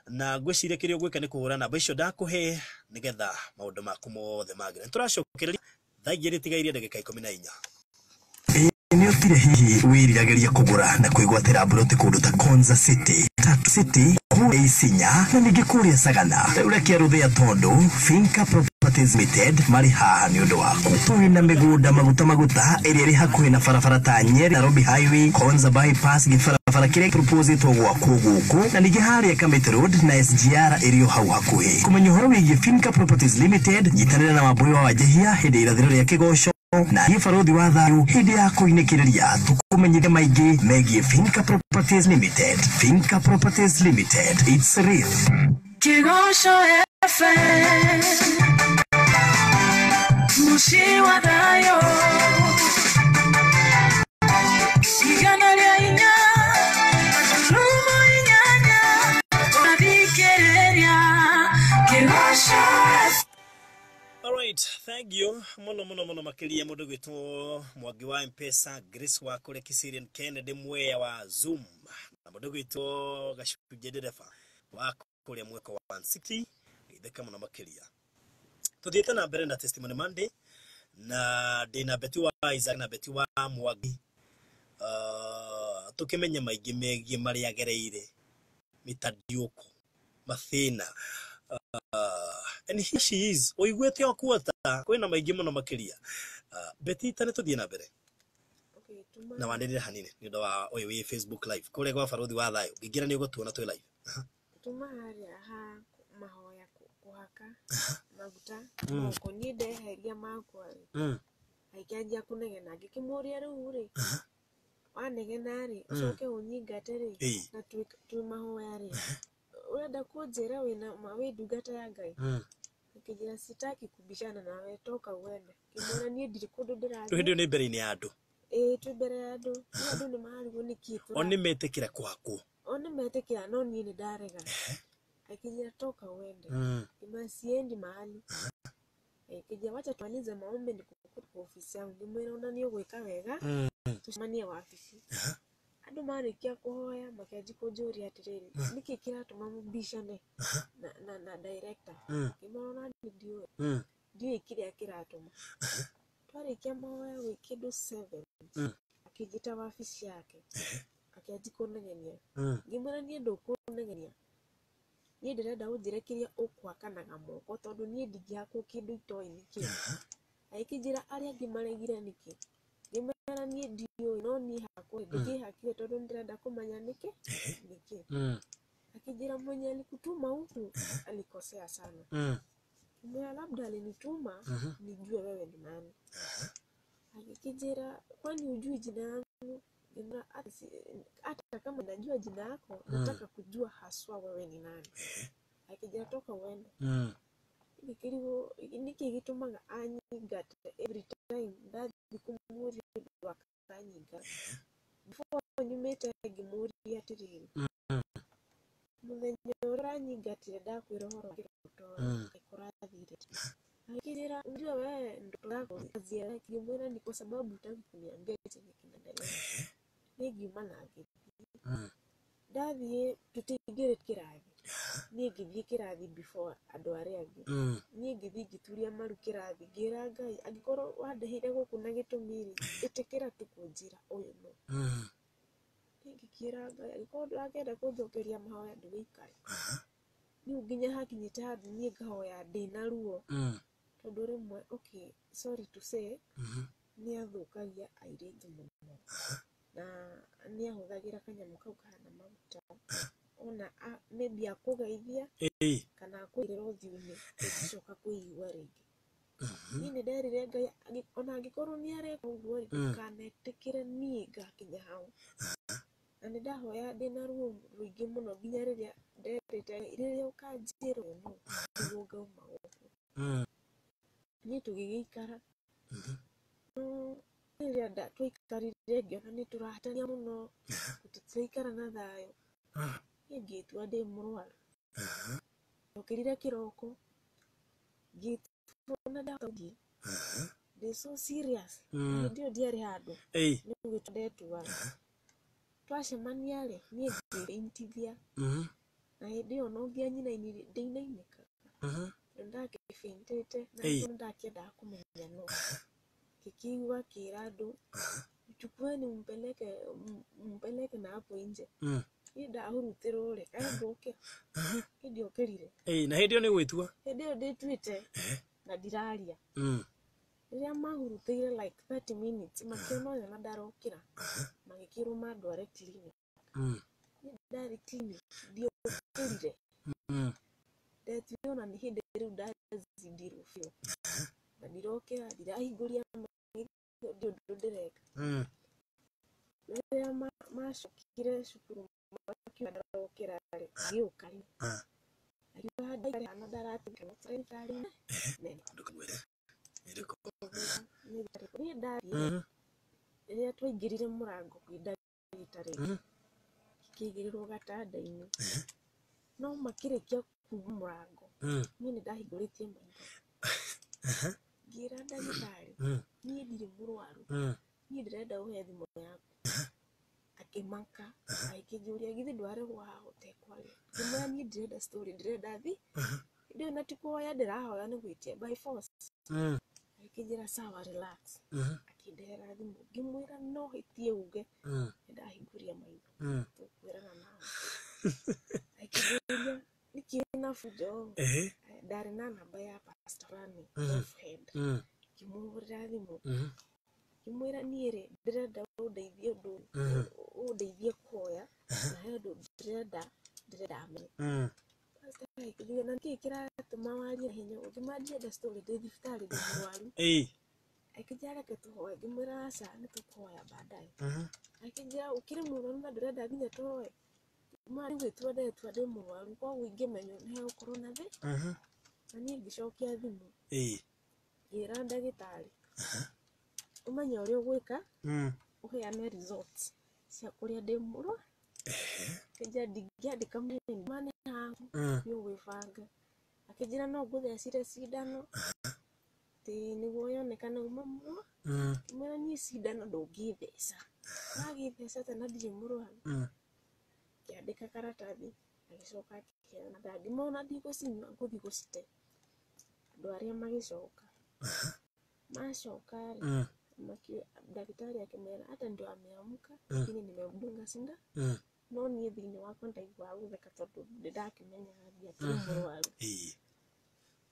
Na ngwĩciria kĩrĩa ũgwĩka nĩ kũhũra namba icio ndakũhe nĩgetha maũndũ maku mothe magĩre. Tũracokereria thaa 2 tigairie ndagĩka 14. Nĩ ũtire hihi wĩriragĩria kũgũra na kwĩgwatĩra mburoti kũndũ ta Konza City, Tatu City, kũrĩa Isinya na ningĩ kũrĩa Sagana. Rĩu reke rũthĩa tondũ Finca Properties Limited marĩ haha nĩ ũndũ waku. Twĩ na mĩgũnda maguta maguta ĩrĩa ĩrĩ hakuhĩ na barabara ta Nyeri Nairobi Highway, Konza Bypass, gĩbarabara kĩrĩa proposĩtwo gwakwo gũkũ na ningĩ harĩa Kamiti Road na SGR ĩrĩ o hau hakuhĩ. Kũmenya ũhoro wĩgiĩ Finca Properties Limited, nyitanĩra na Wambũi wa Wanjihia hĩndĩ ya irathĩro rĩa kĩgoco na niĩ barũthi wa thayũ hĩndĩ ya kũinĩkĩrĩria tũkũmenyithia maingĩ megiĩ Finca Properties Limited. Finca Properties Limited, it's real. Kĩgoco FM, mũciĩ wa thayũ, 104 8 ũrathikĩrĩria Kĩgoco FM. Alright, thank you muno muno muno makiria mundu gwitwo Mwangi wa Mpesa, Grace wa kũrĩa Kiserian, Kennedy Mwea wa Zoom na mundu gwitwo Gacunjĩ ndereba wa kũrĩa mweko wa 160 itheka muno makiria. Tuthiĩte na mbere na Testimony Monday na ndĩna Betty wa Isaac na Betty wa Mwangi, tukĩmenye maingĩ megiĩ marĩa agereire mĩtandiũko mathĩna, and here she is ũiguĩte o kuota kwĩna maingĩ mũno makĩria. Betty, ta nĩ tũthiĩ na mbere. Okay, tuma Na wanĩrĩre hanini nĩ ũndũ wa ũyũ wĩ Facebook live kũrĩa gwa barũthi wa thayũ ngĩingĩra nĩ ũgũtuona twĩ live. Tuma harĩa ha mahoya kũhaka maguta moko niĩ ndeheria makwa rĩ, agĩkĩanjia kũnegena ngĩkĩmũria rĩu rĩ wanegena rĩ ũcoke ũnyingate rĩ na twĩ mahoya rĩ ũrenda kũnjĩra wĩna ma wĩ ndungata ya Ngai. Akĩnjĩra sitaki kubishana nawe, toka uende. Ngĩmwĩra niĩ ndirĩ kũndũ Rĩu ndĩrathiĩ. Hĩndĩ ĩyo nĩ mbere-inĩ ya andũ? Ĩĩ, twĩ mbere ya andũ. Rĩu andũ nĩ mararigwo nĩkĩ O nĩ metĩkĩra kũhakwo? O nĩ metĩkĩra no niĩ nĩ ndarega. Akĩnjĩra toka uende. Ngĩmwĩra siendi mahali. Akĩnjĩra wacha tumalize maombi nikukute kwa ofisi yangu. Ngĩmwĩra ona nĩ ũgwĩka wega tũcemanie wabici. Andũ marĩkia kũhoya makĩanjia kũnjũria atĩrĩrĩ, nĩkĩ kĩratũma mũbicane na director? Ngĩmwĩra ona niĩ ndiũĩ, ndiũĩ kĩrĩa kĩratũma. Twarĩkia mahoya gwĩ kĩndũ 7 akĩnjĩta wabici yake akĩanjia kũnegenia. Ngĩmwĩra niĩ ndũkũnegenia, niĩ ndĩrenda ũnjĩre kĩrĩa ũkũhakanaga moko tondũ niĩ ndingĩhakwo kĩndũ itoĩ nĩkĩ. Agĩkĩnjĩra arĩa angĩ maregire nĩkĩ. Ngĩmwĩra niĩ ndiũĩ no niĩ hakwa ndĩkĩhakire tondũ nĩndĩrenda kũmenya nĩkĩ nĩkĩ. Akĩnjĩra mwenye alikutuma huku alikosea sana. Ngĩmwĩra labda alinituma nijue wewe ni nani. Akĩnjĩra kwani hujui jina yangu? Ngĩmwĩra hata kama najua jina yako nataka kujua haswa wewe ni nani. Akĩnjĩra toka uende. Ngĩkĩrigwo nĩkĩ gĩtũmaga anyingate every time ndathiĩ kũmũria ũndũ akanyingata. Before nyumĩte ngĩmũria atĩrĩrĩ, mũthenya ũrĩa ũranyingatire ndakwĩra ũhoro wa kĩroto kũrathire. Akĩnjĩra unajua wewe ndoto yako hazieleweki. Ngĩmwĩra ni kwa sababu hutaki kuniambia chenye kinaendelea. Niĩ ngiuma na ngĩthiĩ. Ndathiĩ tũtiaingĩrĩte kĩrathi. Niĩ ngĩthiĩ kĩrathi before andũ arĩa angĩ. Niĩ ngĩthiĩ ngĩturia maru kĩrathi ngĩra Ngai angĩkorwo wandeheire gũkũ na gĩtũmi rĩ ĩtĩkĩra tu kũnjĩra ũyũ nũ. Niĩ ngĩkĩra Ngai angĩkorwo ndũrakĩenda kũnjokeria mahoya ndũgĩikare. Rĩu nginya hakinyĩte handũ niĩ ngahoya ndĩna ruo tondũ rĩmwe, okay, sorry to say, nĩ athũkagia airĩtu mũno na nĩ ahũthagĩra kanyamũ kau kahana maguta ona maybe akũgeithia kana akũirĩra ũthiũ-inĩ ũngĩcoka kũigua rĩngĩ. Niĩ nĩ nderire Ngai ona angĩkorwo nĩ areka ũguo rĩ ndũkanetĩkĩre niĩ ngakinya hau. Na nĩ ndahoya ndĩna ruo rũingĩ mũno nginya rĩrĩa nderĩte Ngai rĩrĩa ũkanjĩra ũyũ nũ nĩguo ngauma gũkũ. Niĩ tũgĩgĩikara no rĩrĩa twaikarire ngĩona nĩ tũrahatania mũno tũtiraikara na thayũ. Niĩ ngĩtua ndĩ mũrwaru. Ndokĩrire kĩroko ngĩtua na ndahota gũthiĩ. Ndĩ so serious. Hĩndĩ ĩyo ndiarĩ handũ nĩ gũgĩtua ndetuaga. Twacemania rĩ niĩ ngĩintithia na Na hĩndĩ ĩyo no nginya nyinainire ndinainĩkaga. Ndakĩbĩntĩte na Ĩĩ. ndakĩendaga kũmenya no. Kĩkĩigua akĩra andũ chukueni mpeleke mpeleke na hapo nje. Niĩ ndahurutĩrwo rĩ, kaĩ ngũkĩra. Niĩ ndiokĩrire. Ĩĩ, na hĩndĩ ĩyo nĩ gwĩtua. Hĩndĩ ĩyo ndĩtuĩte na ndiraria. Rĩrĩa mahurutĩire like 30 minutes makĩona ũyũ na ndarokĩra magĩkĩrwo mandware clinic. Niĩ ndarĩ clinic ndiokĩrire. Ndetuire ona nĩ hĩndĩ rĩu ndazindirwo biũ. Na ndirokĩra ndirahingũria maitho ndirĩ ũndũ ndĩreka. Rĩrĩa macokire cukuru makiuga ndarokĩra rĩ, agĩũka rĩ. Akiuga ndaikare hana ndaratigana thibitarĩ nene. Ndũkagwĩre. Ĩrĩkũ? Niĩ ndathiĩ rĩrĩa twaingĩrire mũrango kwĩ ndagĩtarĩ kĩigĩrĩrwo gatanda-inĩ no makĩrĩkia kuma mũrango niĩ nĩ ndahingũrĩtie maitho ngĩra ndagĩtarĩ niĩ ndirĩ mũrwaru niĩ ndĩrenda ũhe thimũ yaku. Akĩmaka agĩkĩnjũria githĩ ndwarehwo haha ũtekwaria. Ngĩmwĩra niĩ ndirenda story ndĩrenda thi hĩndĩ ĩyo na ti kũhoya ndĩrahoya nĩ gwĩtia by force. Akĩnjĩra sawa relax. Akĩndehera thimũ ngĩmwĩra no hĩtie uge nĩndahingũria maitho tũkwĩrana nawe. Akĩnjũria nĩkĩ wĩna fujo. Ndarĩ na namba ya pastor fulani off head. Ngĩmũhũrĩra thimũ ngĩmwĩra niĩ rĩ ndĩrenda ũndeithie ũndũ ũndeithie kũhoya na he ũndũ ndĩrenda amenye. Pastor akĩnjũria na nĩkĩĩ kĩratũma warie na hinya ũguo? Ngĩmwĩra ndirenda story ndĩ thibitarĩ ndĩ mũrwaru. Akĩnjĩra reke tũhoe ngĩmwĩra aca nĩ tũkũhoya baadaye. Akĩnjĩra ũkĩrĩ mũrwaru na ndũrenda nginya tũhoe. Ngĩmwĩra nĩ gwĩtua ndetua ndĩ mũrwaru koguo ingĩmenywo nĩ hegũkorwo na thĩ. Na niĩ ngĩcokia thimũ ngĩra ndagĩtarĩ ũmenye ũrĩa ũgwĩka ũheane results cia kũrĩa ndĩ mũrwaru. Akĩnjĩra ndingĩandĩka ma nĩ haku nĩ ũgwĩbanga. Akĩnjĩra no ngũthecire cindano atĩ nĩguo yonekane uma mũrwaru. Ngĩmwĩra niĩ cindano ndũngĩtheca wagĩtheca atĩa na ndirĩ mũrwaru. Ngĩandĩka karatathi agĩcoka akĩheana ndangĩmona ndigũcinyua ngũthiĩ gũcite. Andũ arĩa magĩcoka macoka rĩ ndagĩtarĩ akĩmera hata ndio ameamka lakini nimemdunga sindano. No niĩ thĩinĩ wakwa ndaiguaga gũtheka tondũ nĩndakĩmenyaga ndiakĩrĩ mũrwaru.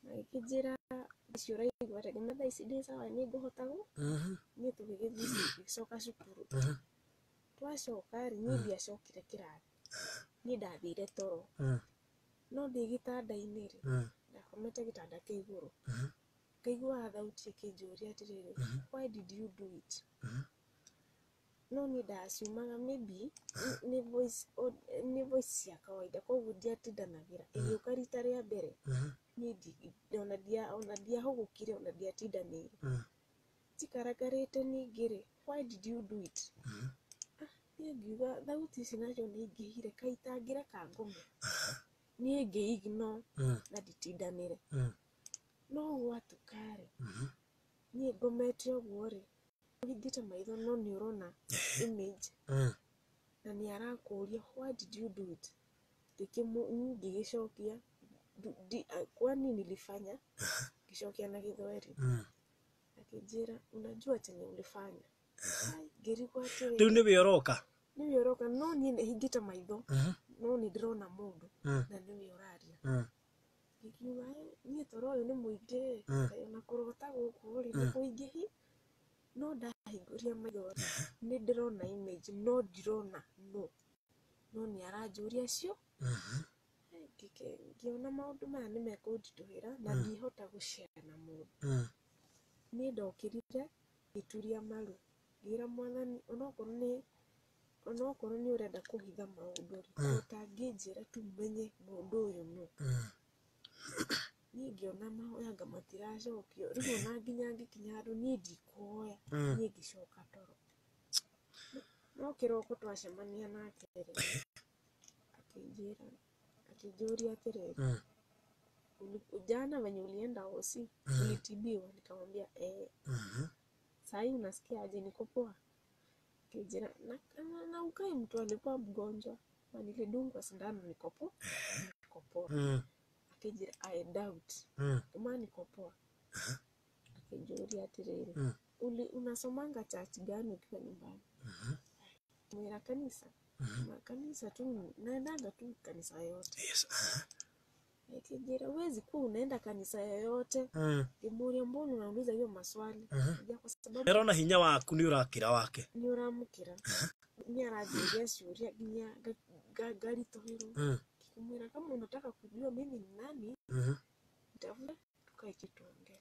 Magĩkĩnjĩra ici ũraigua atĩa? Ngĩmwĩra thaa ici ndĩ sawa nĩ ngũhota niĩ tũgĩgĩthiĩ tũgĩcoka cukuru. Twacoka rĩ niĩ ndiacokire kĩrathi niĩ ndathire toro no ndĩ gĩtanda-inĩ rĩ ndakomete gĩtanda kĩa igũrũ ngaiguaga thauti ĩkĩnjũria atĩrĩrĩ why did you do it? No niĩ ndaciumaga maybe nĩ voice cia kawaida koguo ndiatindanagĩra. Ĩgĩũka rita rĩa mbere niĩ ona ndiahũgũkire ona ndiatindanĩire. Njikaragarĩte ningĩ rĩ why did you do it? Niĩ ngiuga thauti ici nacio nĩ ingĩhire kaĩ itangĩreka ngome. Niĩ ngĩ ignore na nditindanĩre. No gwatuka rĩ niĩ ngomete ũguo rĩ ũhingĩte maitho no nĩ ũrona image na nĩ arakũria why did you do it? Ngĩgĩcokia kwani nilifanya? Ngĩcokia na Gĩthweri. Akĩnjĩra unajua chenye ulifanya. Ngĩrigwo atĩrĩrĩ Rĩu nĩwe ũroka. Nĩwe ũroka no niĩ nĩ hingĩte maitho no nĩ ndĩrona mũndũ na nĩwe ũraria. Ngiuga niĩ toro ũyũ nĩ mũingĩ kaĩ ona kũrota gũkũ rĩ nĩ kũingĩhi. No ndahingũria maitho rĩ nĩ ndĩrona image no ndirona no no nĩ aranjũria cio. Ngĩona maũndũ maya nĩ mekũnditũhĩra na ndihota gũshare na mũndũ. Niĩ ndokĩrire ngĩturia maru ngĩra mwathani onokorwo nĩ ũrenda kũhitha maũndũ rĩ ũtangĩnjĩra tu menye mũndũ ũyũ nũ. Niĩ ngĩona mahoya anga matiracokio rĩu ona nginya ngĩkinya handũ niĩ ndikũhoya niĩ ngĩcoka toro. No kĩroko twacemania nake rĩ akĩnjĩra akĩnjũria atĩrĩrĩ jana venye ulienda hosi ulitibiwa? Nikamwambia eh. Sahii unasikia aje? Niko poa. Akĩnjĩra na ukae mtu alikuwa mgonjwa. Ma nilidungwa sindano nikopo nikopoa. Akĩnjĩra, "I doubt." Ma nikopoa. Akĩnjũria atĩrĩrĩ, "Uli unasomanga church gani ukiwa nyumbani?" Mwĩra kanisa. Ma kanisa tu naendanga tu kanisa yote. Akĩnjĩra, "Huwezi kuwa unaenda kanisa yoyote." Ngĩmũria, "Mbona unauliza hiyo maswali?" Ja, kwa sababu Ĩrona hinya waku nĩ ũrakĩra wake. Nĩ ũramũkĩra, nĩ aranjũria ciũria nginya ngaritũhĩrwo. Ngĩmwĩra, "Kama unataka kujua mimi ni nani, nitafute tukae chini tuongee."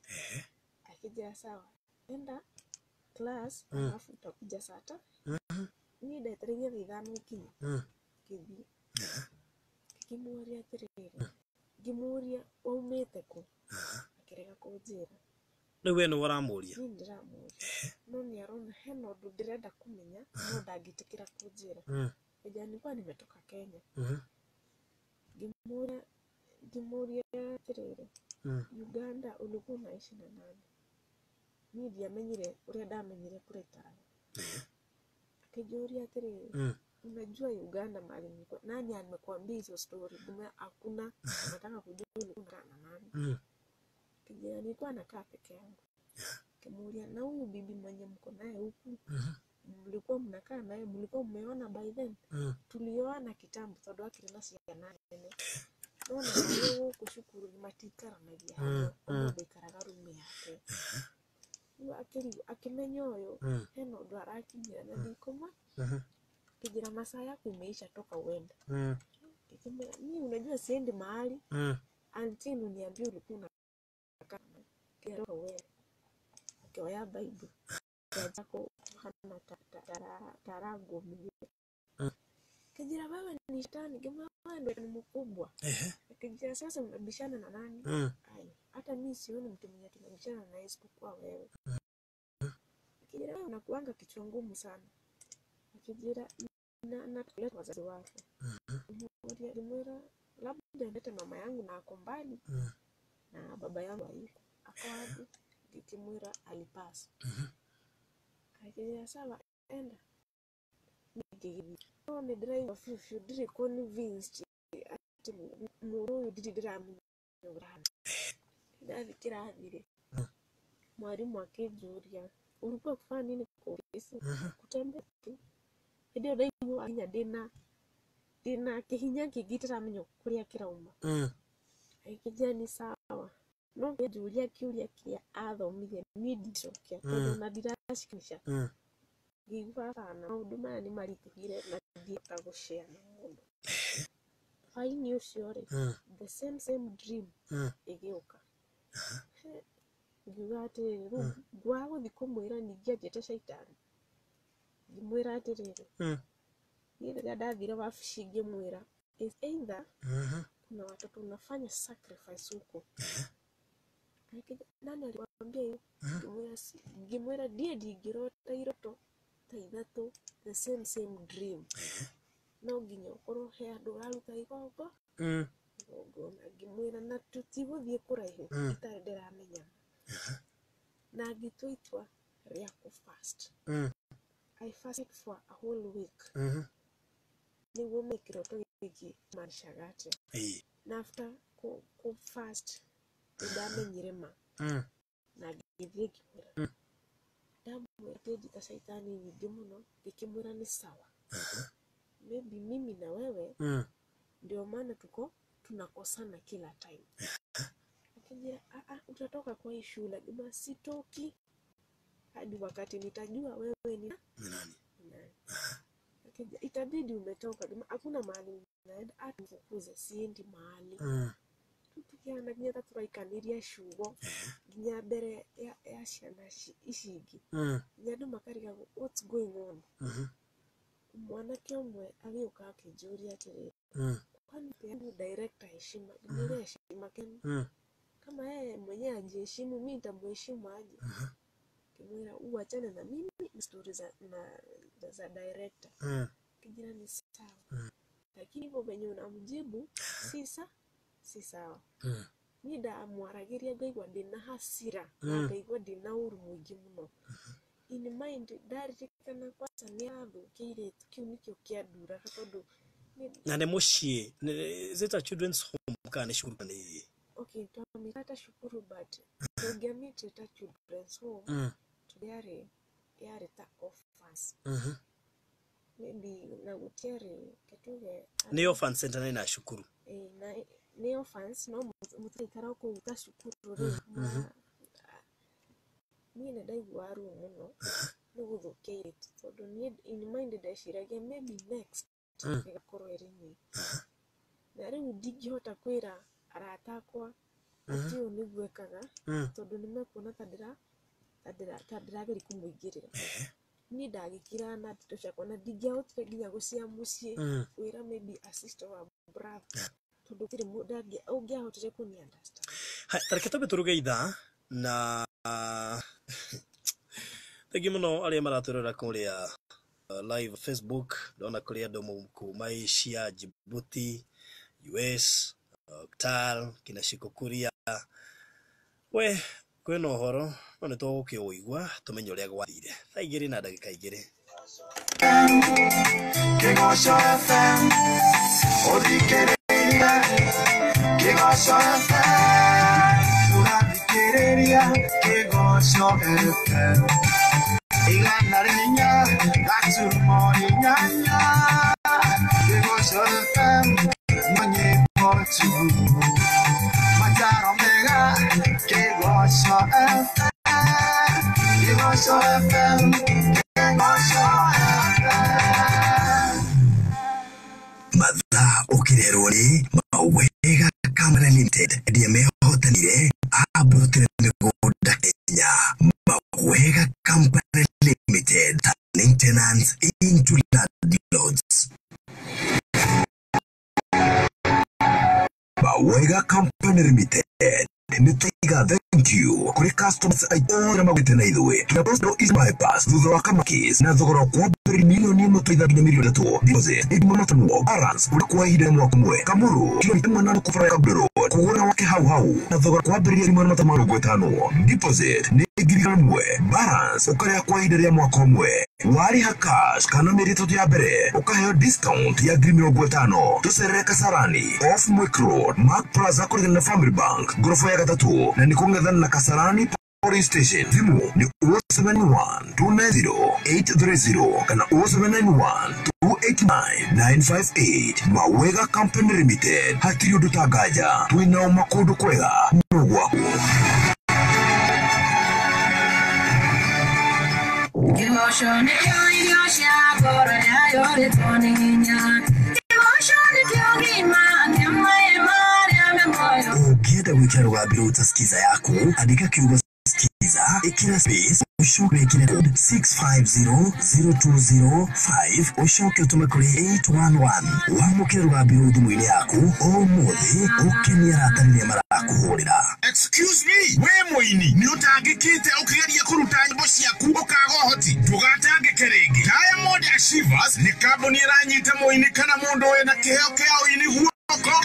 Akija, "Sawa, enda class, alafu utakuja saa ta niĩ ndetereire thaa 5 ikinye. Ngĩthiĩ ngĩkĩmũria atĩrĩrĩ, ngĩmũria, "Waumĩte kũ?" Akĩrega kũnjĩra. Rĩu we nĩwe ũramũria? Niĩ ndĩramũria, no nĩ arona hena ũndũ ndĩrenda kũmenya, no ndangĩtĩkĩra kũnjĩra. Ĩja nilikuwa nimetoka Kenya. Ngĩmũria atĩrĩrĩ, "Uganda ulikuwa unaishi na nani?" Niĩ ndiamenyire ũrĩa ndamenyire kũrĩa aikaraga. Akĩnjũria atĩrĩrĩ, "Unajua Uganda mahali nilikuwa, nani amekuambia hizo story?" Ngĩmwĩra, "Hakuna, nataka kujua ulikuwa unakaa na nani." Akĩnjĩra, "Nilikuwa nakaa peke yangu." Nikamuulia, "Na huyu bibi mwenye mko naye huku, mlikuwa mnakaa naye, mlikuwa mmeona by then?" Tulioana kitambo tondũ akĩrĩ na ciana nene. Nona marĩ gũkũ cukuru matiikaranagia hamwe, o mũndũ aikaraga rumu yake. Rĩu akĩrigwo, akĩmenya ũyũ hena ũndũ arakinyĩra na ndikũma. Akĩnjĩra, "Masaa yako imeisha, toka uende." Nikimwambia, "Mimi unajua siendi mahali until uniambie ulikuwa unakaa na nani." Toka uende. Akĩoya Bible akĩanjia kũhana tarangũmire. Akĩnjĩra, "Wewe ni shetani." Ngĩmwĩra, "Wewe ndio ni mkubwa." Akĩnjĩra, "Sasa unabishana na nani?" Ai, hata mi sioni mtu mwenye tunabishana naye isipokuwa wewe. Akĩnjĩra, "Wewe unakuanga kichwa ngumu sana." Akĩnjĩra, na kuleta wazazi wako. Ngĩmwĩra, "Labda nilete mama yangu na ako mbali na baba yangu hayuko." "Ako wapi?" Ngĩkĩmwĩra, "Alipasa." Akĩnjĩra, "Sawa, enda." Ngĩgĩthiĩ. No nĩ ndĩraigua biũ biũ ndirĩ convinced atĩ mũndũ ũyũ ndirĩ ndĩramenya ũrĩa ahana. Ndathiĩ kĩrathi rĩ, mwarimũ akĩnjũria, "Ulikuwa kufanya nini kwa ofisi?" "Kutembea tu." Hĩndĩ ĩyo ndaigua nginya ndĩna kĩhinya kĩngĩ itaramenya kũrĩa kĩrauma. Agĩkĩnjĩra nĩ sawa. No kĩanjũria kĩũria kĩrĩa athomire niĩ ndicokia tondũ ona ndiracikanisha. Ngĩigua hapana, maũndũ maya nĩ maritũhire na ndingĩhota gũshare na mũndũ. Hwaĩ-inĩ ũcio rĩ, the same same dream ĩgĩũka. Ngiuga atĩrĩrĩ, rĩu ngwaga gũthiĩ kũmwĩra ningĩ anjĩte caitani. Ngĩmwĩra atĩrĩrĩ, niĩ rĩrĩa ndathire wabici ngĩmwĩra, is either kuna watoto unafanya sacrifice huko. Akĩnjĩra, "Nani alikwambia hiyo?" Ngĩmwĩra, ngĩmwĩra ndiĩ ndingĩrota iroto ta ithatũ the same same dream. No nginya ũkorwo he andũ ũraruta igongona. Ngĩmwĩra na tũtigũthiĩ kũraihu itarĩ ndĩramenya. Na ngĩtua itua rĩa kũ-fast. I fasted for a whole week nĩguo menye kĩroto gĩkĩ maanishaga atĩa. Na after kũ fast nĩ ndamenyire ma na ngĩthiĩ ngĩmwĩra. Ndamwĩra akĩnjĩta caitani nyingĩ mũno, ngĩkĩmwĩra nĩ sawa. Maybe mimi na wewe ndio maana tuko tunakosana kila time. Akijira, "Ah ah, utatoka kwa hii shule." Ngĩmwĩra, "Sitoki hadi wakati nitajua wewe ni Ni nani? Ni nani." Akija, "Itabidi umetoka." Ngĩmwĩra, "Hakuna mahali naenda, hata mfukuze siendi mahali." Tukiana nginya ta tũraikaniria ciugo nginya mbere ya ciana ici ingĩ. Nginya andũ makarigagwo, "What's going on?" Mwanake ũmwe agĩũka akĩnjũria atĩrĩrĩ, "Kwani yangu director heshima?" Ngĩmwĩra, "Heshima gani? Kama yeye mwenyewe hajiheshimu, mimi nitamheshimu aje?" Ngĩmwĩra, "Uachane na mimi na stori za director." Kijana, "Ni sawa. Lakini hivyo venye unamjibu si sawa." Niĩ ndamwaragĩria ngaigua ndĩna hasira na ngaigua ndĩna ũru mũingĩ mũno. In mind ndaririkana kwanza nĩ arathũkia airĩtu, kĩu nĩkĩo kĩanduraga tondũ Na nĩ mũciĩ, is it a children's home kana nĩ cukuru kana nĩ? Okay, twamĩta ta cukuru, but tũngĩamĩtire ta children's home tondũ yarĩ ta orphans maybe, na gũtiarĩ kĩtuge. Nĩ orphan center na ĩna cukuru? Ĩĩ, na nĩ orphans, no mũtiraikara o kũu ta cukuru rĩ. Niĩ nĩ ndaiguaga ruo mũno nĩ gũthũkia airĩtu, tondũ niĩ in mind ndeciragia maybe next ĩgakorwo ĩrĩ niĩ, na rĩu ndingĩhota kwĩra arata akwa atĩ ũũ nĩguo ekaga, tondũ nĩ mekuona ta ndĩrageria kũmũingĩrĩra. Niĩ ndagĩkira na ndeto ciakwa, na ndingĩahotire nginya gũcia mũciĩ kwĩra maybe a sister or a brother, tondũ gũtirĩ mũndũ ũngĩahotire kũni understand. Hai, tareke twambe tũruge ithaa, na thengi mũno arĩa maratwĩrora kũrĩa live Facebook. Ndona kũrĩ andũ kuma Asia, Djibouti, US, Qatar, kina Shikukuria. We kwĩna ũhoro, no nĩ tũgũkĩũigua tũmenye ũrĩa gwathire thaa 2:02. Kĩgoco FM, ũthikĩrĩria Kĩgoco FM, ũrathikĩrĩria Kĩgoco FM, 104.8, Kĩgoco FM, no nyĩmbo tu, mataro mega, Kĩgoco FM, Kĩgoco FM, Kĩgoco FM. Mathaa ũkĩrerwo nĩ Mawega Company Limited, endia mehotanire amburotire mĩgũnda Kenya. Mawega Company Limited, turning tenants into landlords. Mawega Company Limited nĩ taiga thank you kũrĩ customers aitũ arĩa magwĩte na ithuĩ. Tuna Post East Bypass thutha wa Kamakis, na thogora wa kwambĩrĩria 1,000,000 tũitha nginya 3,000,000. Deposit nĩ 5,000, balance ũrĩ kwa ihinda rĩa mwaka ũmwe. Kamũrũ, kilomita 8 kũbara ya Kabwe Road, kũgũra wake hau hau na thogora kwambĩrĩria 550,000. Deposit nĩ 100,000, balance ũkarĩha kwa ihinda rĩa mwaka ũmwe. Warĩha cash kana mĩeri 3 ya mbere, ũkaheo discount ya 50,000. Tũcerere Kasarani, off Mwik Road, Mark Plaza, kũrigana na Family Bank, ngoroba ya gatatũ, na nĩ kũng'ethana na Kasarani Police Station. Thimũ nĩ 071 290 830 kana 0791 289 958. Mawega Company Limited, hatirĩ ũndũ ta nganja, twĩnao makũndũ kwega no gwaku. Kĩgoco nĩkĩo irio cia ngoro yayũrĩtwo nĩ hinya. Kĩgoco nĩkĩo gima kĩa maĩ marĩa me muoyo. Ũngĩenda gwĩkĩra rũgambi rũu ta Skiza yaku, andĩka kiugo Skiza, ĩkĩra space, ũcoke wĩkĩre code 6500205, ũcoke ũtũme kũrĩ 811. Wamũkĩre rũgambi rũu thimũ-inĩ yaku ũmũthĩ, ũkenie arata rĩrĩa marakũhũrĩra. Excuse me, we mũini nĩ ũtangĩkĩte ũkĩgeria kũruta nyĩmbo ciaku ũkaga ũhoti? Ndũgatangĩke rĩngĩ. Diamond Achievers nĩ kambuni ĩranyita mũini kana mũndũ wĩna kĩheo kĩa ũini guoko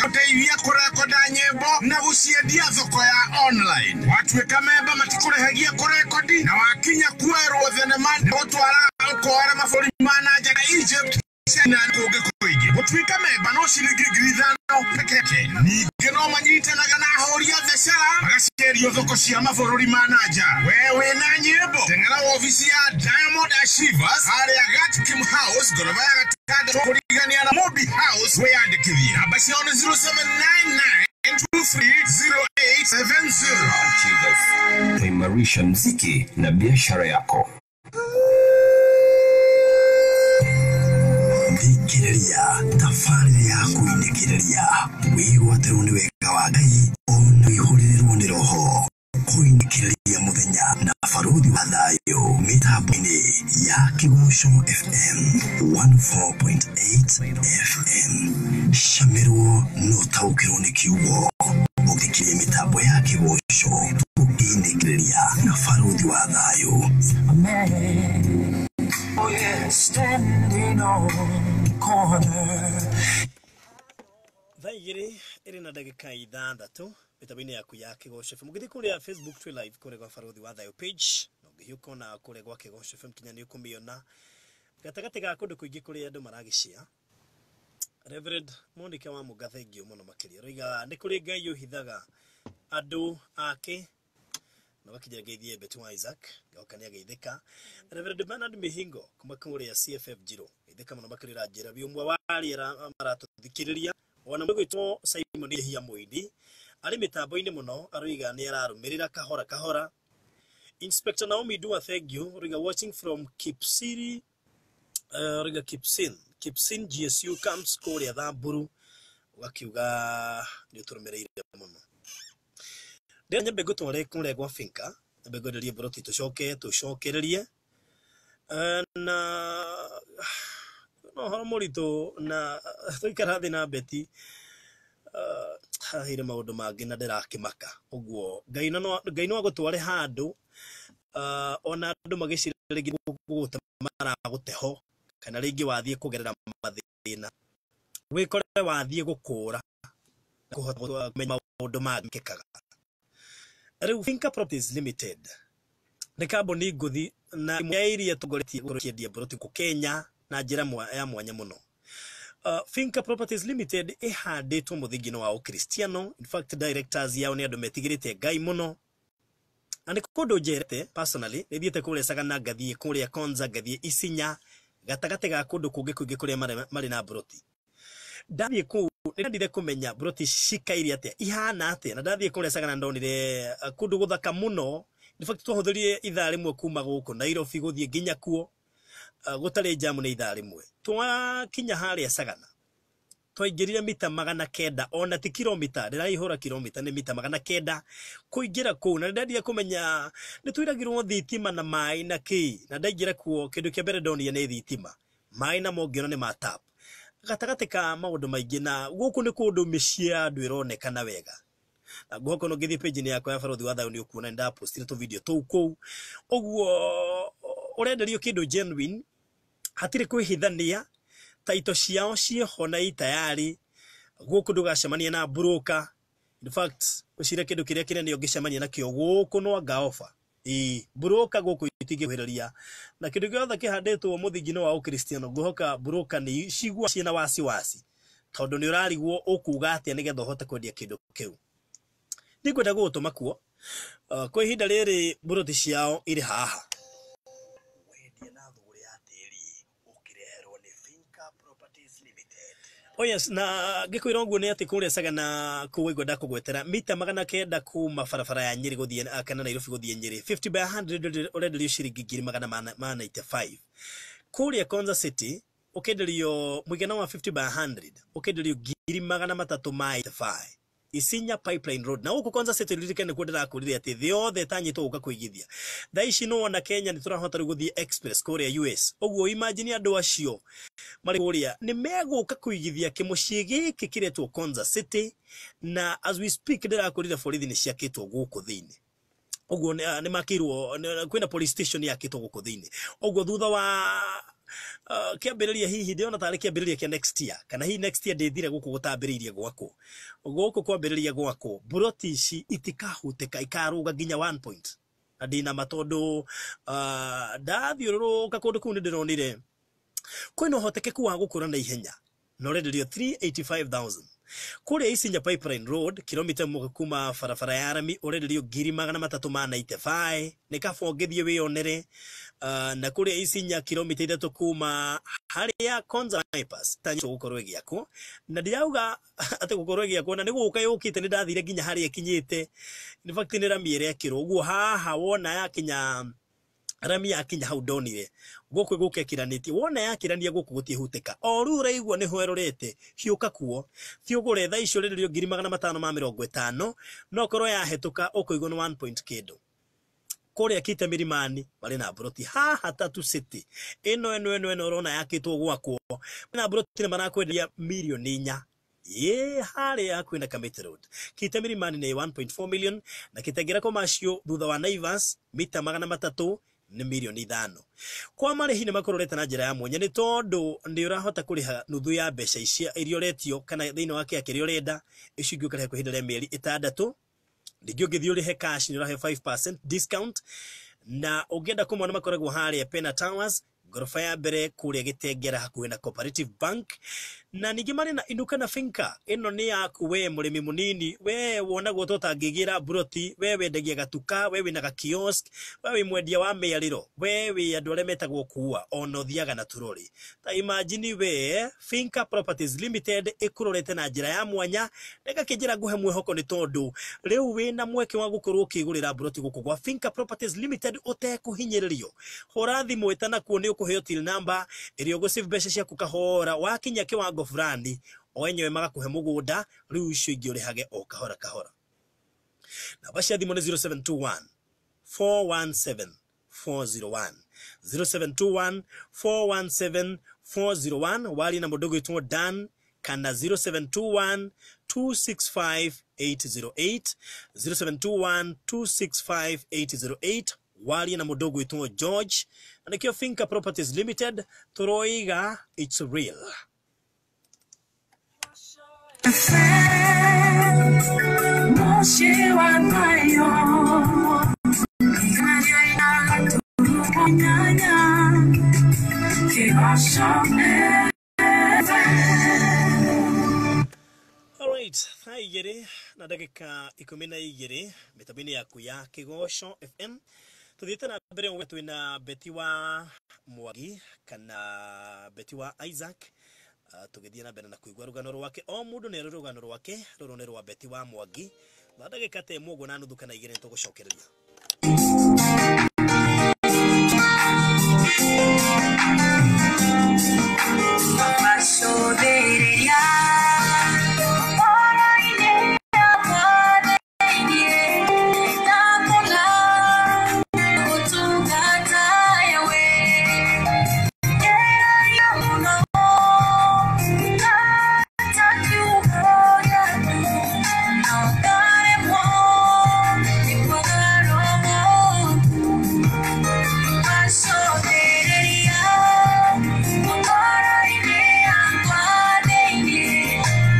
gũteithia kũrekonda nyĩmbo na gũciendia thoko ya online. Watuĩka memba, matikũrĩhagia kũrekodi, na wakinya kuoerwo thenema nĩ gũtwara ũkoera mabũrũri ma na nja ta Egypt, China na kũngĩ kũingĩ. Gũtuĩka memba no ciringi 5,000 peke yake. Ningĩ no manyitanaga na ahũri a biacara magacienderio thoko cia mabũrũri ma na nja. We wĩna nyĩmbo, teng'era wobici ya Diamond Achievers harĩa Gatkim House, ngoroba ya gatandatũ, kũrigania na Mobi House, wĩyandĩkithie. Namba ciao nĩ 0799 230870. Achievers, kuimarisha mziki na biashara yako. Thikĩrĩria tabarĩra ya kũinĩkĩrĩria, wĩgwatĩrwo nĩ wega wa Ngai ona wĩihũrĩrĩrwo nĩ roho. Kũinĩkĩrĩria mũthenya na Baruthi wa Thayũ, mĩtambo-inĩ ya Kĩgoco FM 104.8 FM. Camĩrwo no ũtaũkĩrwo nĩ kiugo ũthikĩrie mĩtambo ya Kĩgoco. Tũkĩinĩkĩrĩria na Baruthi wa Thayũ. Oh yeah, standing on corner. Thaa 2:06 mĩtambo-inĩ yaku ya Kĩgoco FM. Ũngĩthiĩ kũrĩa Facebook, twĩ live kũrĩa gwa Baruthi wa Thayũ page, na ũngĩhiũka ona kũrĩa gwa Kĩgoco FM kinya nĩ ũkũmĩona gatagatĩ ga kũndũ kũingĩ kũrĩa andũ maragĩcia. Reverend Monica wa Mũga, thengiũ mũno makĩria. Roiga nĩ kũrĩ Ngai ũhithaga andũ ake na wakinya ngeithie Betty wa Isaac ngoka nĩ ageithĩka. Reverend Bernard Mihingo kuma kũrĩa CFF Njirũ, geithĩka mũno makĩria, ũranjĩra wĩ ũmwe wa arĩa maratũthikĩrĩria. Ona mũgwĩtwo Simon Hia Mũini arĩ mĩtambo-inĩ mũno, aroiga nĩ ararũmĩrĩra kahora kahora. Inspector Naomi Dua, thank you. Roiga watching from Kipsiri, roiga Kipsin GSU camps kũrĩa Thamburu, ũgakiuga nĩ ũtũrũmĩrĩire mũno. Ndĩrenda nyambe ngũtware kũrĩa gwa Finca, nyambe ngwenderie mburoti, tũcoke tũcokererie. Na no ũhoro mũritũ na tũikara thĩ na Betty, haheire maũndũ mangĩ na ndĩrakĩmaka ũguo. Ngai no agũtware handũ, ona andũ magĩciria rĩngĩ gũgũte maragũte ho, kana rĩngĩ wathiĩ kũgerera mathĩna, wĩkore wathiĩ gũkũra na kũhota kũmenya maũndũ mangĩkĩkaga. Rĩu Finca Properties Limited nĩ kambuni ngũthi na ĩmwe ya iria ĩtongoretie gũkorwo ĩkĩendia mburoti gũkũ Kenya na njĩra ya mwanya mũno. Finca Properties Limited ĩhandĩtwo mũthingi-inĩ wa Ũkristiano. In fact, directors yao nĩ andũ metigĩrĩte Ngai mũno, na nĩ kũndũ njerete personally. Nĩ thiĩte kũrĩa Sagana, ngathiĩ kũrĩa Konza, ngathiĩ Isinya, gatagatĩ ga kũndũ kũngĩ kũingĩ kũrĩa marĩ na mburoti. Ndathiĩ kũu nĩ ndendire kũmenya mburoti cikaire atĩa, ihana atĩa, na ndathiĩ kũrĩa Sagana ndonire kũndũ gũthaka mũno. In fact, twahũthĩrire ithaa rĩmwe kuma gũkũ Nairobi gũthiĩ nginya kuo, gũtarĩ jamu nĩ ithaa rĩmwe. Twakinya harĩa Sagana twaingĩrire mita 900, ona ti kilomita, ndĩraihũra kilomita, nĩ mita 900 kũingĩra kũu. Na nĩndendire kũmenya nĩ twĩragirwo thitima na maĩ na kĩ, na ndaingĩra kuo kĩndũ kĩa mbere ndonire nĩ thitima, maĩ namo ngĩona nĩ ma tap, gatagatĩ ka maũndũ maingĩ. Na gũkũ nĩ kũndũ mĩciĩ ya andũ ĩronekana wega, na ngũhoka no ngĩthiĩ page-inĩ yakwa ya Barothi wa Thayũ nĩ ũkuona nĩ ndapostire tũ video tũu kũu. Ũguo ũrenderio kĩndũ genuine, hatirĩ kwĩhithania, taito ciao ciĩho na i tayari. Gũkũ ndũgacemania na broker. In fact, ngwĩciria kĩndũ kĩrĩa kĩnene ũngĩcemania nakĩo gũkũ no anga offer. Ĩĩ, broker gũkũ itingĩkuhĩrĩria, na kĩndũ gĩothe kĩhandĩtwo mũthingi-inĩ wa Ũkristiano, ngũhoka broker nĩ cigua ciĩna wasiwasi, tondũ nĩ ũrarigwo ũkuga atĩa nĩgetha ũhote kwendia kĩndũ kĩu. Nĩngwenda gũgũtũma kuo. Kwa ihinda rĩrĩ mburoti ciao irĩ haha. Wendia na thũgũrĩ ya tĩri ũkĩreherwo nĩ Finca Properties Limited. Oh yes, na ngĩkwĩra ũguo nĩ atĩ kũrĩa Sagana kũu waigua ndakũgwetera mita 900 kuma barabara ya Nyĩrĩ gũthiĩ kana Nairobi gũthiĩ Nyĩrĩ, 50 by 100, ũrenderio ciringi ngiri magana mana ma 95. Kũrĩa Konza City ũkenderio mũigana wa 50 by 100, ũkenderio ngiri 385. Isinya Pipeline Road na gũkũ Konza City, ririkane nĩkuo ndĩrakũrire atĩ thĩ yothe ĩtanyĩtwo gũka kũigithia. Thaa ici nĩ wona Kenya nĩ tũrahota rĩu gũthiĩ express kũrĩa US. Ũguo imagine andũ acio marĩ kũrĩa nĩ megũka kũigithia kĩmũciĩ gĩkĩ kĩretwo Konza City. Na as we speak, ndĩrakũrire borithi nĩ ciakĩtwo gũkũ thĩinĩ. Ũguo nĩ makĩirwo kwĩna police station yakĩtwo gũkũ thĩinĩ. Ũguo thutha wa kĩambĩrĩria, hihi ndĩrona tarĩ kĩambĩrĩria kĩa next year, kana hihi next year ndĩthire gũkũ gũtambĩrĩirie gwakwo, gũkũ kwambĩrĩria gwakwo, mburoti ici itikahutĩka, ikarũga nginya one point. Na ndĩna ma tondũ ndathiũrũrũka kũndũ kũu nĩ ndĩronire kwĩna ũhotekeku wa gũkũra na ihenya, na ũrenderio 385,000. Kũrĩa Isinya Pipeline Road, kilomita 1 kuma barabara ya rami, ũrenderio ngiri 395. Nĩ kaba ũngĩthiĩ wĩyonere. Na kũrĩa Isinya, kilomita 3 kuma harĩa Konza Bypass tanyĩtwo gũkorwo ĩgĩakwo, na ndirauga atĩ gũkorwo ĩgĩakwo na nĩ gũka yũkĩte. Nĩ ndathire nginya harĩa ĩkinyĩte. In fact, nĩ rami ĩrekĩrwo ũguo haha. Wona yakinya rami, yakinya hau ndonire gũkũ gũka ĩkĩranĩtie, wona yakĩrania gũkũ gũtiĩhutĩka. O rĩu ũraigua nĩho ĩrorete, hiũka kuo, thiĩ ũgũre. Thaa icio ũrenderio ngiri 550, no korwo yahĩtũka ũkũigua nĩ one point kĩndũ. Kũrĩa Kite Milimani marĩ na mburoti haha Tatu City ĩno ĩno ũrona yakĩtwo gwakwo, na mburoti nĩ marakwenderia mirioni 4 ĩ harĩa hakuhĩ na Kamiti Road. Kite Milimani nĩ 1.4 million, na Kitengela Commercial thutha wa Naivas, mita 300, nĩ mirioni 5. Kwa marĩhi nĩ makũrorete na njĩra ya mwanya, nĩ tondũ nĩ ũrahota kũrĩha nuthu ya mbeca icia iria ũretio, kana thĩinĩ wa kĩa kĩrĩa ũrenda, icio ingĩ ũkarĩha kwa ihinda rĩa mĩeri 6. Ningĩ ũngĩthiĩ ũrĩhe cash nĩ ũrahe 5% discount. Na ũngĩenda kũmona, makoragwo harĩa Pena Towers, ngoroba ya mbere, kũrĩa Gĩtengera, hakuhĩ na Cooperative Bank. Na ningĩ marĩ na Inuka na Finca. Ĩno nĩ yaku we mũrĩmi mũnini, we wonagwo ta ũtangĩgĩra mburoti, we wendagia gatuka, we wĩna gakiosk, we wĩ mwendia wa mĩarĩro, we wĩ andũ arĩa metagwo kuua, ona ũthiaga na turori. Ta imagine we Finca Properties Limited ĩkũrorete na njĩra ya mwanya na ĩgakĩnjĩra ngũhe mwĩhoko nĩ tondũ rĩu wĩna mweke wa gũkorwo ũkĩgũrĩra mburoti gũkũ gwa Finca Properties Limited ũtekũhinyĩrĩrio. Hũra thimũ ĩtanakuo nĩ ũkũheo till number ĩrĩa ũgũsave mbeca ciaku kahora, wakinya kiwango fulani o enyewe magakũhe mũgũnda, rĩu icio ingĩ ũrĩhage o kahora kahora. Namba cia thimũ nĩ 0721 417 401, 0721 417 401, warie na mũndũ ũgwĩtwo Dan, kana 0721 265 808, 0721 265 808, warie na mũndũ ũgwĩtwo George. Na nĩkĩo Finca Properties Limited tũroiga it's real. Mũciĩ wa thayũ, nyanya, Kĩgoco FM. Alright, thaa 2:12 mĩtambo-inĩ yaku ya Kĩgoco FM. Tũthiĩte na mbere ũguo twĩna Betty wa Mwangi kana Betty wa Isaac. Tũgĩthiĩ na mbere na kũigua rũgano rwake. O mũndũ nĩ arĩ rũgano rwake, rũrũ nĩ rwa Betty wa Mwangi. Na ndagĩka ta ĩmwe ũguo na nuthu kana igĩrĩ nĩtũgũcokereria. Macũthĩrĩria ngoro-inĩ yakwa thĩinĩ, ndakũna gũtungata Yahweh. Ndĩraria mũno ngata kiugo gĩaku, na ũkaremwo nĩ kwaga roho. Macũthĩrĩria ngoro-inĩ yakwa thĩinĩ,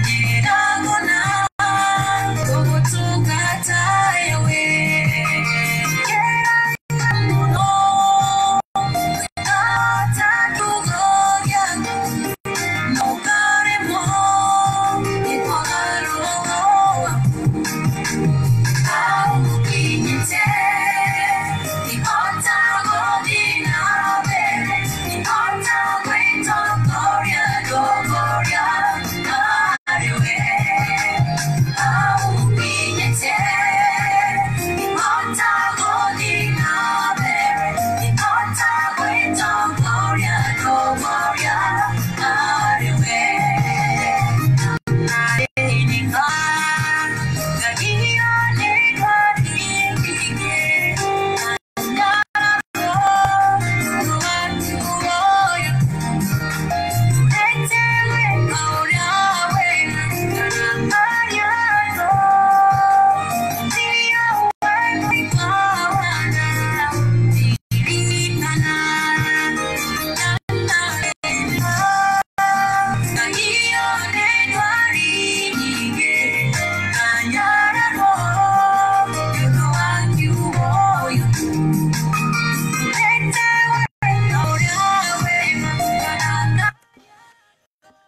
ndĩragũna gũgũtungata Yahweh. Ndĩraria mũno ngata kiugo gĩaku, na ũkaremwo nĩ kwaga roho waku. Aukinyĩte ndihota gũthiĩ na mbere, ndihota gwĩtongoria ndongoria harĩ we. Aukinyĩte ndihota gũthiĩ na mbere, ndihota gwĩtongoria ndongoria harĩ we.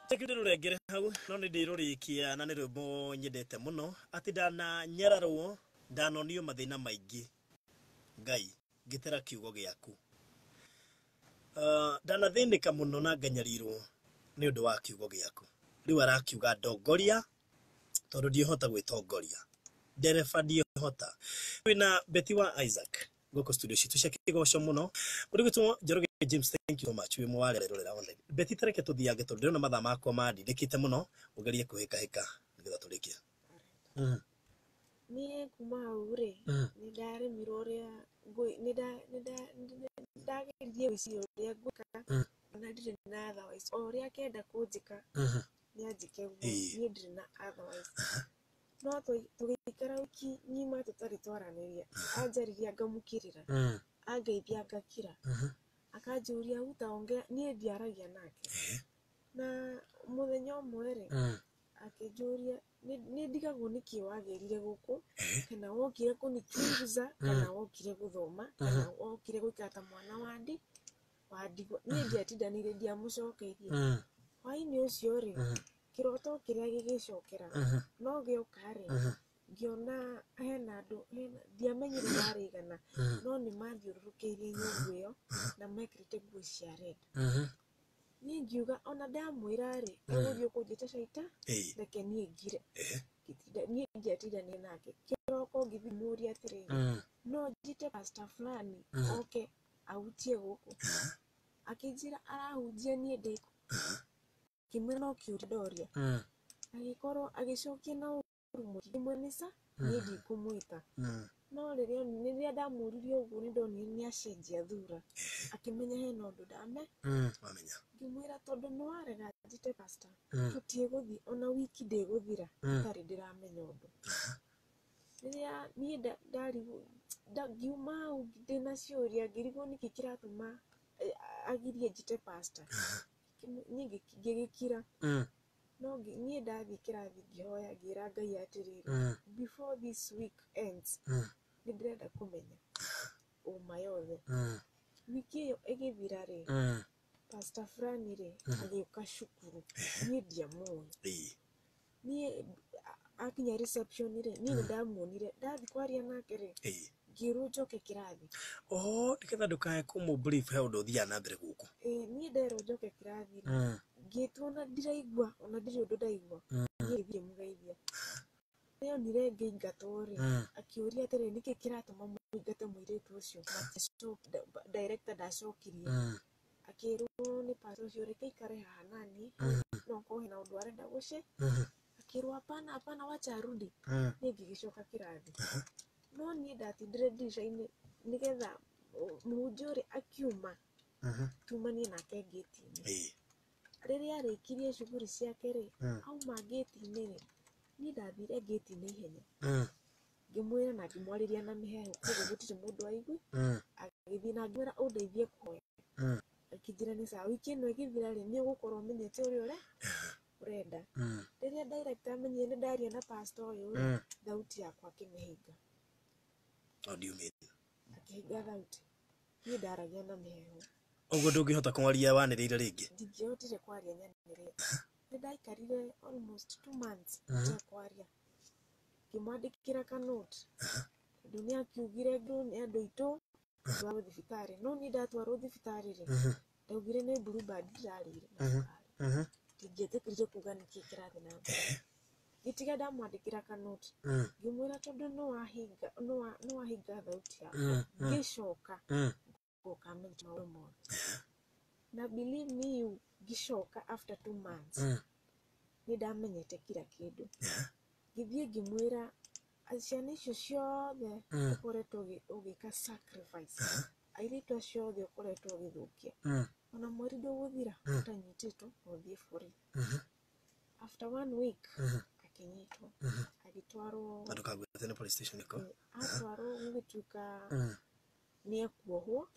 Tekire rũrengere hau no nĩ ndĩrũrĩkia na nĩ rwĩmbo nyendete mũno atĩ ndananyararwo ndanonio mathĩna maingĩ Ngai ngĩtera kiugo gĩaku. Ndanathĩnĩka mũno na nganyarirwo nĩ ũndũ wa kiugo gĩaku. Rĩu arakiuga ndongoria tondũ ndiĩhota gwĩtongoria, ndereba ndiĩhota. Twĩna Betty wa Isaac gũkũ studio citũ cia Kĩgoco mũno. Mũndũ gwĩtwo Njoroge James, thank you so much wĩ mwarerorera online. Betty, tareke tũthiange tondũ ndĩrona mathaa makwa mandindĩkĩte mũno, ũgerie kũhĩkahĩka nĩgetha tũrĩkie. Niĩ kuma hau rĩ, nĩ ndaremirwo ũrĩa nĩ ndageririe gwĩciria ũrĩa ngwĩka, ona ndirĩ na otherwise. O ũrĩa akenda kũnjĩka nĩ anjĩke ũguo, niĩ ndirĩ na otherwise. No tũgĩikara wiki ng'ima tũtarĩ twaranĩria, anjaririe ngamũkĩrĩra, angeithia ngakira, akanjũria utaongea, niĩ ndiaragia nake. Na mũthenya ũmwe rĩ, akĩnjũria nĩ ndigagwo nĩkĩ wagĩrire gũkũ, kana wokire kũnichunguza, kana wokire gũthoma, kana wokire gũikara ta mwana wa ndigwa. Niĩ ndiatindanĩire, ndiamũcokeirie. Hwaĩ-inĩ ũcio rĩ, kĩroto kĩrĩa gĩgĩcokera no gĩoka rĩ, ngĩona hena andũ ndiamenyire marĩ igana, no nĩ mathiũrũrũkĩirie nyũngũ ĩyo na mekĩrĩte nguo cia red. Niĩ ngiuga ona ndamwĩra rĩ, egũthiĩ kũnjĩta caita, reke niĩ ngire. Niĩ ndiatindanire nake. Kĩroko ngĩthiĩ mũria atĩrĩrĩ, no njĩte pastor fulani oke ahunjie gũkũ? Akĩnjĩra arahunjia niĩ ndĩkũ. Ngĩmwĩra no kĩũria ndoria. Agĩkorwo agĩcokia na ũru mũingĩ. Ngĩmwĩra nĩ ca, niĩ ndikũmwĩta. No rĩrĩa ndamũririe ũguo nĩ ndonire nĩ acenjia thura. Akĩmenya hena ũndũ ndame. Wamenya. Ngĩmwĩra tondũ nĩ warega njĩte pastor, tũtiĩgũthiĩ ona wiki ndĩgũthira itarĩ ndĩramenya ũndũ. Rĩrĩa niĩ ndarigwo, ngiuma hau ndĩna ciũria, ngĩrigwo nĩkĩ kĩratũma agirie njĩte pastor. Niĩ ngĩgĩkira. No niĩ ndathiĩ kĩrathi ngĩhoya ngĩra Ngai atĩrĩrĩ, before this week ends, nĩ ndĩrenda kũmenya ũma yothe. Wiki ĩyo ĩgĩthira rĩ, pastor fulani rĩ agĩũka cukuru, niĩ ndiamũĩ. Niĩ akinya reception rĩ, niĩ nĩ ndamuonire, ndathiĩ kwaria nake rĩ, ngĩrwo njoke kĩrathi. Oh, nĩgetha ndũkae kũmũ brief he ũndũ ũthiaga na mbere gũkũ. Niĩ nderwo njoke kĩrathi rĩ, ngĩtwo ona ndiraigua, ona ndirĩ ũndũ ndaigua. Niĩ ngĩthiĩ mũgeithia. Nĩonire ngĩingatwo rĩ, akĩũria atĩrĩ, nĩkĩ kĩratũma mũingate mũirĩtu ũcio? Director ndacokirie. Akĩrwo nĩ pastor ũcio, reke aikare haha nani, no korwo hena ũndũ arenda gũce. Akĩrwo hapana, hapana, wacha arudi. Niĩ ngĩgĩcoka kĩrathi. No niĩ ndatindire ndirica-inĩ nĩgetha mũhunjia ũrĩa akiuma, tumanie nake ngĩti-inĩ. Rĩrĩa arĩkirie shughuli ciake rĩ, auma ngĩti-inĩ rĩ, niĩ ndathire ngĩti-inĩ ihenya. Ngĩmwĩra na ngĩmwarĩria na mĩheehũ, koguo gũtirĩ mũndũ aigui. Agĩthiĩ na ngĩmwĩra ũndeithie kũhoya. Akĩnjĩra nĩ sawa, wiki ĩno ĩgĩthira rĩ, nĩ ũgũkorwo ũmenyete ũrĩa ũrenda. Rĩrĩa director amenyire nĩ ndaria na pastor ũyũ rĩ, thauti yakwa akĩmĩhinga. What do you mean? Akĩhinga thauti. Niĩ ndaragia na mĩheehũ. Ũguo ndũngĩhota kwaria wanĩrĩire rĩngĩ? Ndingĩhotire kwaria nyanĩrĩire. Nĩ ndaikarire almost 2 months itekwaria. Ngĩmwandĩkĩra ka note. Tondũ nĩ akiugire ngĩrwo nĩ andũ aitũ twarwo thibitarĩ. No niĩ ndatwarwo thibitarĩ rĩ, ndaugire nĩ blue band ndĩrarĩire na cukari. Ndingĩetĩkĩrire kuga nĩkĩ kĩrathiĩ na mbere. Ngĩtiga ndamwandĩkĩra ka note. Ngĩmwĩra tondũ nĩ wahinga thauti yakwa. Ngĩcoka ngoka menya maũndũ mothe. Na believe me you, ngĩcoka after 2 months, nĩ ndamenyete kila kĩndũ. Ngĩthiĩ ngĩmwĩra ciana icio ciothe ũkoretwo ũgĩka sacrifice, airĩtu acio othe ũkoretwo ũgĩthũkia, ona mweri ndũgũthira ũtanyitĩtwo na ũthiĩ bũrũri. After 1 week akinyitwo, agĩtwarwo. Na ndũkagwĩte nĩ police station ĩko? Atwarwo gũgĩtuĩka nĩ ekuohwo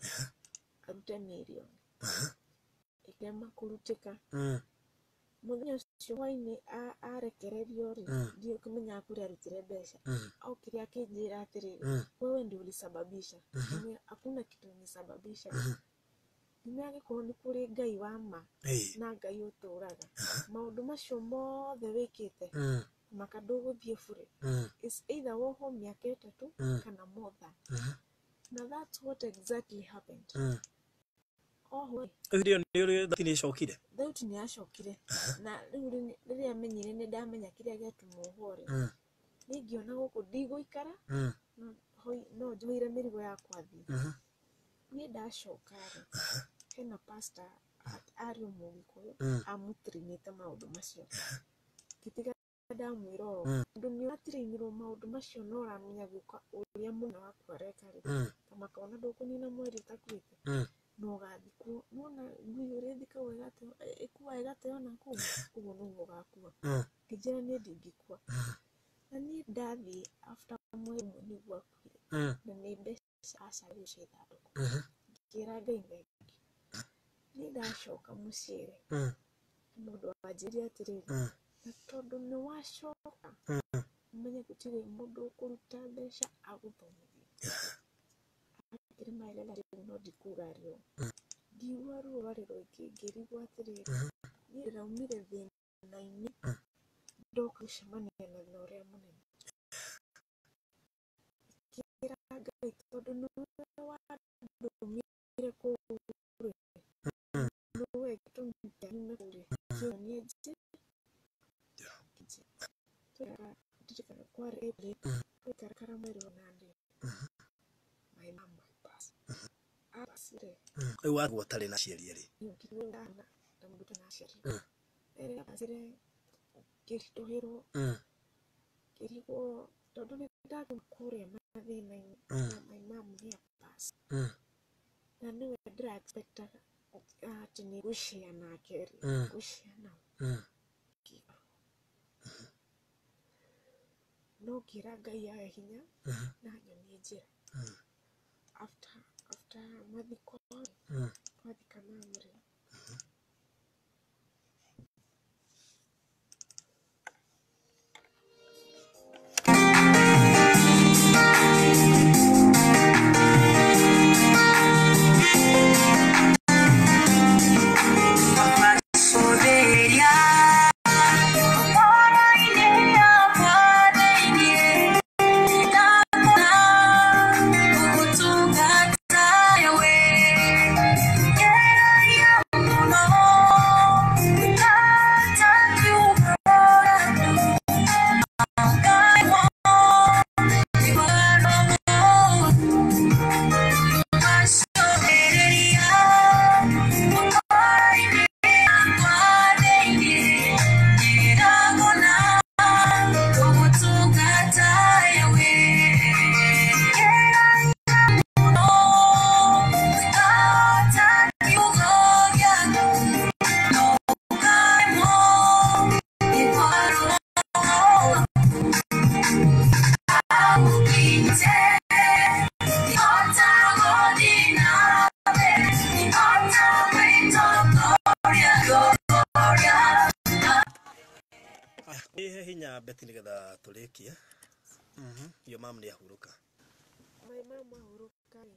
arute mirioni ĩkĩrema kũrutĩka. Mũthenya ũcio hwaĩ-inĩ arekererio rĩ, ndiũkĩmenya kũrĩa arutire mbeca. Okire akĩnjĩra atĩrĩrĩ, wewe ndio ulisababisha. Ngĩmwĩra hakuna kitu nilisababisha. Ngĩmwĩra angĩkorwo nĩ kũrĩ Ngai wa ma na Ngai ũtũraga, maũndũ macio mothe wĩkĩte maka ndũgũthiĩ bure. It's either wohwo mĩaka 3 kana more than. Na that's what exactly happened. Oho. Hĩndĩ ĩyo nĩ ũrĩ thauti nĩ ĩcokire? Thauti nĩ yacokire. Na rĩu rĩrĩa menyire nĩ ndamenya kĩrĩa gĩatũma ohwo rĩ, niĩ ngĩona gũkũ ndigũikara, no njoire mĩrigo yakwa thiĩ. Niĩ ndacoka rĩ, hena pastor arĩ Mũgĩkũyũ, amũtirinĩte maũndũ macio. Ngĩtiga ndamwĩra ũũ, tondũ nĩ ũratirĩinĩrwo maũndũ macio na ũramenya gwĩka ũrĩa mũna waku areka rĩ, ta makona ndũkũnina mweri ũtakuĩte, na ũgathikwo. Nĩwona ngui ũrĩa ĩthikagwo ĩkuaga ĩgateo na kũu, ũguo noguo ũgakua. Ngĩnjĩra niĩ ndingĩkua. Na niĩ ndathiĩ after mweri ũmwe nĩguo akuire, na nĩ mbeca acarĩrio cia ithandũkũ. Ngĩra Ngai thengiũ. Niĩ ndacoka mũciĩ rĩ, mũndũ wanjĩrire atĩrĩrĩ, na tondũ nĩ wacoka, ũmenye gũtirĩ mũndũ ũkũruta mbeca agũthomithie. Akĩrĩ maĩ rĩu no ndikuga rĩo. Ngiigua ruo rwarĩ rũingĩ, ngĩrigwo atĩrĩrĩ, Niĩ ndĩraumire thĩna-inĩ ndoka gũcemania na thĩna ũrĩa mũnene. Ngĩra Ngai tondũ nĩwe wandũmire kũu rĩ, nĩwe gĩtũmi kĩa nyume kũu rĩ, kĩonie njĩra. Ndirikana kwarĩ April, twaikarakara mweri wa nane, my mom pass abacire. Rĩu wagwo ũtarĩ na aciari erĩ? Niĩ ndana na mũndũ ũtarĩ na aciari. Rĩrĩa abacire ngĩritũhĩrwo, ngĩrigwo tondũ nĩ ndatũma kũrĩa mathĩna-inĩ na my mom nĩ apass na nĩwe ndĩra expectaga atĩ nĩ ngũshare nake rĩ, ngũshare nao. No ngĩra Ngai ahe hinya na anyonie njĩra. After mathiko rĩ, twathika mamu rĩ, Ihe hinya Betty nĩgetha tũrĩkie. Yo mam nĩ ahurũka. My mom ahurũka rĩ,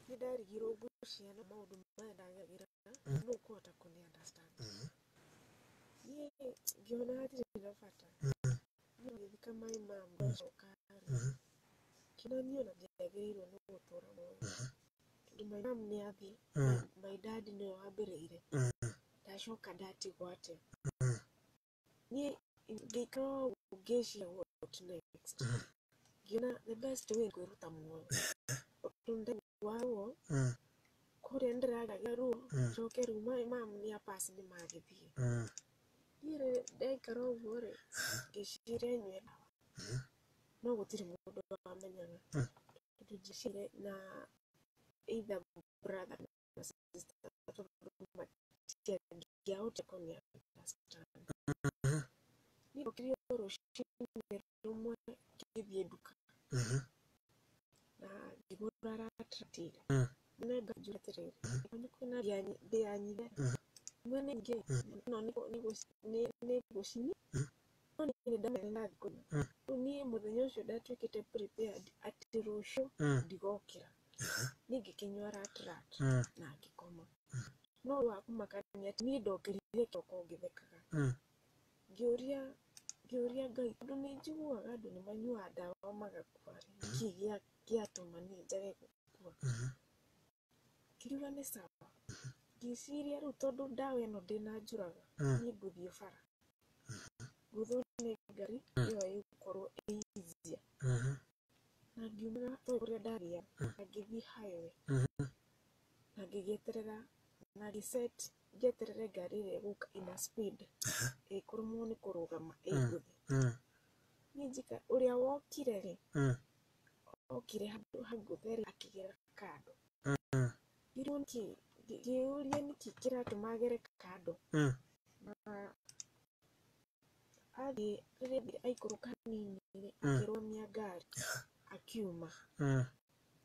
nĩ ndarigirwo ngũciana maũndũ maya ndageragĩra nũ ũkũhota kũni understand. Niĩ ngĩona hatirĩ na bata. Niĩ ngĩthika my mom ndacoka rĩ, ngĩona niĩ ona ndiagĩrĩirwo nĩ gũtũra muoyo tondũ my mom nĩ athiĩ, my dad nĩwe wambĩrĩire, ndacoka ndatigwo atĩa? Niĩ ngĩikara ũguo ngĩciria what next. Ngĩona the best way nĩ kwĩruta muoyo tondũ ndaigua ruo kũrĩa ndĩragĩa ruo, njoke rĩu my mom nĩ apass nĩ magĩthiĩ. Niĩ rĩ ndaikara ũguo rĩ, ngĩciria nyue ndawa, no gũtirĩ mũndũ wamenyaga tondũ njĩcire na either brother na sister tondũ matiangĩahotire kũni understand. Niĩ ndokire o rũcinĩ rũmwe ngĩthiĩ nduka na ngĩgũra ratratira. Mwene nganjũra atĩrĩrĩ, nĩ kwĩna ndĩa nyithe mwene ingĩ no nĩ ngũcini no niĩ nĩ ndamenyire ndathiĩ kũnyua. Rĩu niĩ mũthenya ũcio ndatuĩkĩte prepared atĩ rũciũ ndigokĩra. Niĩ ngĩkĩnyua ratrat na ngĩkoma. No ũndũ wa kũmakania atĩ niĩ ndokĩrire kĩroko ngĩthekaga. Ngĩũria Ngai tondũ nĩ njiguaga andũ nĩ manyuaga ndawa magakua rĩ, nĩkĩ gĩatũma niĩ njage gũkua? Ngĩriga nĩ sawa. Ngĩciria rĩu tondũ ndawa ĩno ndĩnanjũraga, niĩ ngũthiĩ bara ngũthwo nĩ ngari ĩyo ĩgũkorwo ĩ easier. Na ngiumĩra toĩ kũrĩa ndathiaga na ngĩthiĩ highway na ngĩgĩeterera na ngĩset njeterere ngari ĩrĩa ĩgũka ina speed ĩkũremwo nĩ kũrũgama ĩngũthe. Niĩ njika ũrĩa wokire rĩ, okire handũ hangũthe rĩ, akĩgera kando. Ngĩrwo nĩkĩ, ngĩũria nĩkĩ kĩratũma agere kando. Na athiĩ rĩrĩa athire aikũrũka hanini rĩ, akĩrũgamia ngari akiuma.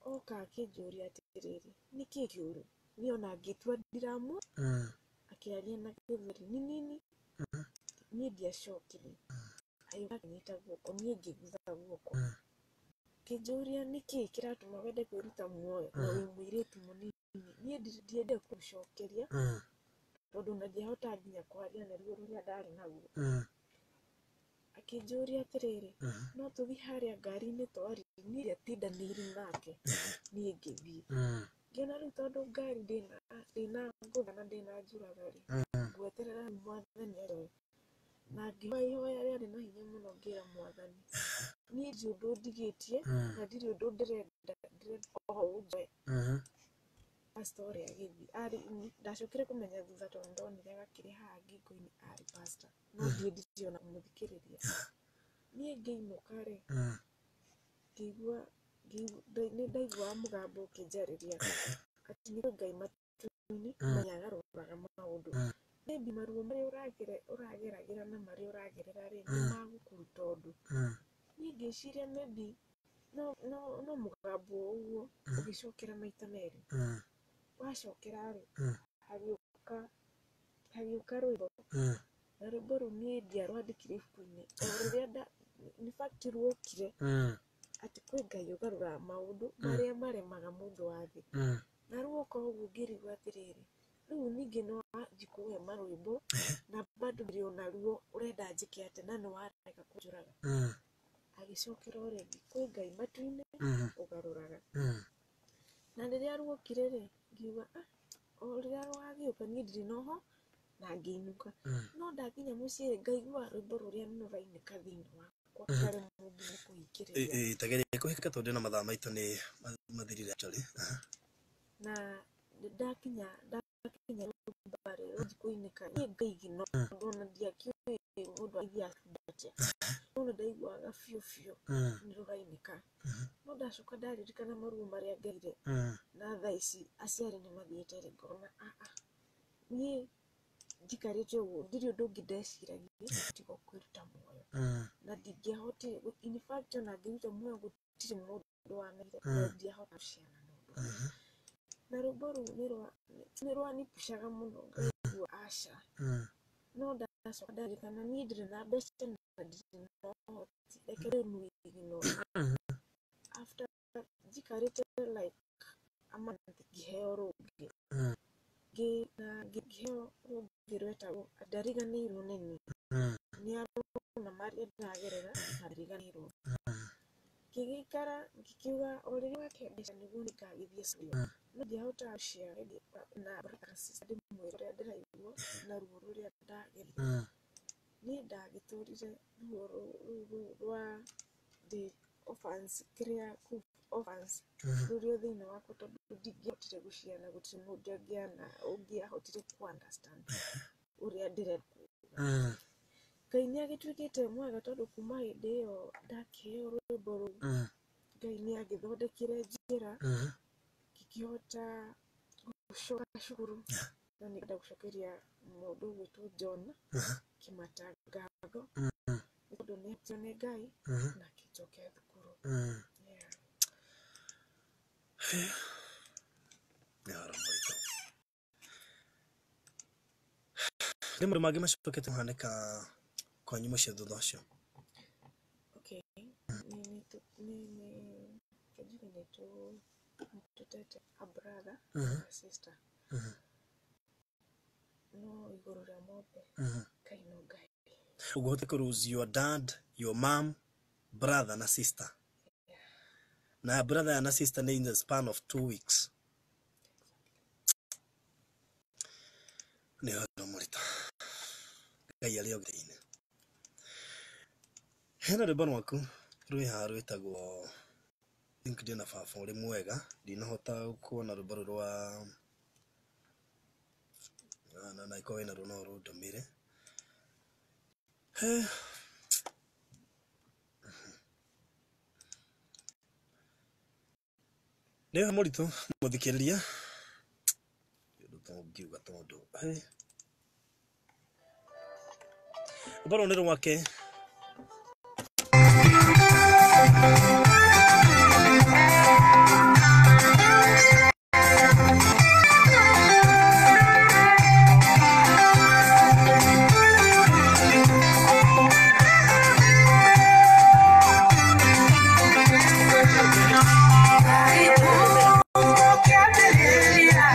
Oka akĩnjũria atĩrĩrĩ, nĩkĩ kĩũru? Niĩ ona ngĩtua ndiramu akĩaria na gĩthweri ni nini, niĩ ndiacokirie. Agĩũka akĩnyita guoko, niĩ ngĩgutha guoko. Akĩnjũria nĩkĩ kĩratũma wende kwĩruta muoyo na wĩ mũirĩtu mũnini. Niĩ ndiendire kũmũcokeria. Tondũ ona ndiahotaga nginya kwaria na ruo rũrĩa ndarĩ naguo. Akĩnjũria atĩrĩrĩ, no tũthiĩ harĩa ngari-inĩ twarie? Niĩ ndiatindanĩire nake, niĩ ngĩthiĩ. Ngĩona rĩu tondũ ngari ndĩna ngũtha na ndĩnanjũraga rĩ, ngweterera rĩu mwathani aroe. Na ngĩhoya ihoya rĩarĩ na hinya mũno, ngĩra mwathani, niĩ ndirĩ ũndũ ndigĩtie na ndirĩ ũndũ ndĩrenda, ndĩrenda o ũnjoe. Pastor ũrĩa agĩthiĩ arĩ, ndacokire kũmenya thutha tondũ ndonire gakĩrĩ haha ngingo-inĩ arĩ pastor, no ndiendire ona kũmũthikĩrĩria. Niĩ ngĩinũka rĩ, ngĩigua nĩ ndaiguaga mũgambo ũkĩnjarĩria atĩ nĩ kwĩ Ngai matu-inĩ na nĩ agarũraga maũndũ. Maybe maruo marĩa ũrageragĩra na marĩa ũragerera rĩ, nĩ magũkũruta ũndũ. Niĩ ngĩciria maybe no mũgambo o ũguo ũgĩcokera maita merĩ. Wacokera rĩ, hagĩũka rwĩmbo, na rwĩmbo rũu niĩ ndiarwandĩkire ibuku-inĩ o rĩrĩa in fact ruokire atĩ kwĩ Ngai ũgarũraga maũndũ marĩa maremaga mũndũ wa thĩ. Na ruoka ũguo ngĩrigwo atĩrĩrĩ, rĩu ningĩ no wanji kũhe marwĩmbo na bado ndĩrĩ ona ruo, ũrenda njĩke atĩa na nĩ warega kũnjũraga? Agĩcokera o rĩngĩ, kwĩ Ngai matu-inĩ ũgarũraga. Na rĩrĩa ruokire rĩ, ngiuga, "Ah, o rĩrĩa rũgagĩũka niĩ ndirĩ na ũho," na ngĩinũka. No ndakinya mũciĩ rĩ, ngaigua rwĩmbo rũrĩa nĩ rũrainĩka thĩinĩ wakwa, ngaremwo nginya kũhingĩrĩria. Tageria kũhĩka tondũ ndĩna mathaa maitũ nĩ mathirire actually. Na ndakinya nyũmba rĩ, rwanji kũinĩka, niĩ ngaigino tondũ ona ndiakĩũĩ mũndũ agĩthiaga atĩa, no nĩ ndaiguaga biũ biũ nĩ rũrainĩka. No ndacoka ndaririkana maruo marĩa ngereire na thaa ici aciari nĩ mathiĩte rĩ, ngona aa, niĩ njikarĩte ũguo ndirĩ ũndũ ũngĩ ndeciragia tiga o kwĩruta muoyo, na ndingĩahotire. In fact, ona ngĩruta muoyo gũtirĩ mũndũ wamenyire, na ndiahota gũciana na ũndũ. Na rwĩmbo rũu nĩ rwanipushaga mũno, ngaigua aca. No ndacoka ndarikana niĩ ndirĩ na mbeca na ndirĩ na ũhoti, reke rĩu niĩ ignore. After njikarĩte like a month, ngĩheo rũngĩ. Na ngĩheo rũngĩ rwetagwo "Ndariganĩirwo nĩ niĩ". Nĩ arona marĩa ndĩragerera na ndariganĩirwo. Ngĩgĩikara ngĩkiuga o rĩrĩa wake mbeca nĩguo nĩngagĩthiĩ cukuru, no ndiahotaga gũshare na brother na sister ndĩmwĩre ũrĩa ndĩraigua na ruo rũrĩa ndagereire. Niĩ ndagĩtũrire ruo rũu rwa ndĩ orphans, kĩrĩa kũu orphans, rũrĩ o thĩinĩ wakwa, tondũ ndingĩahotire gũshare na gũtirĩ mũndũ ũngĩahotire kũ understand ũrĩa ndĩrenda kuga. Ngai nĩ agĩtuĩkĩte mwega, tondũ kuma hĩndĩ ĩyo ndakĩheo rwĩmbo rũu, Ngai nĩ agĩthondekire njĩra ngĩkĩhota gũcoka cukuru. Na nĩngwenda gũcokeria mũndũ ũgwĩtwo John Kĩmata ngatho, nĩ tondũ nĩ ahotire nĩ Ngai na akĩnjokia thukuru. Yeah. Nĩ ũhoro mũritũ. Nĩ maũndũ mangĩ macokete kũhanĩka kwanyu mũciĩ thutha ũcio? Okay, nĩ njuge nĩ tũtete a brother na sister, no igũrũ rĩa mothe Ngai no Ngai. Ũguo ũhote kũ lose your dad, your mom, brother na sister, na brother na sister nĩ in the span of 2 weeks, nĩ ũhoro mũritũ. Ngai arĩ o gĩtĩ-inĩ. Hena rwĩmbo rwaku rwĩ haha rwĩtagwo think ndĩna baba ũrĩ mwega. Ndinahota kuona rwĩmbo rũrũ rwa na ikorwo wĩna ruo no rũndũmĩre. He. Nĩ ũhoro mũritũ, mũthikĩrĩria, ũndũ tũngiuga tondũ he. Rwĩmbo rũrũ nĩ rwake. Kĩambĩrĩria.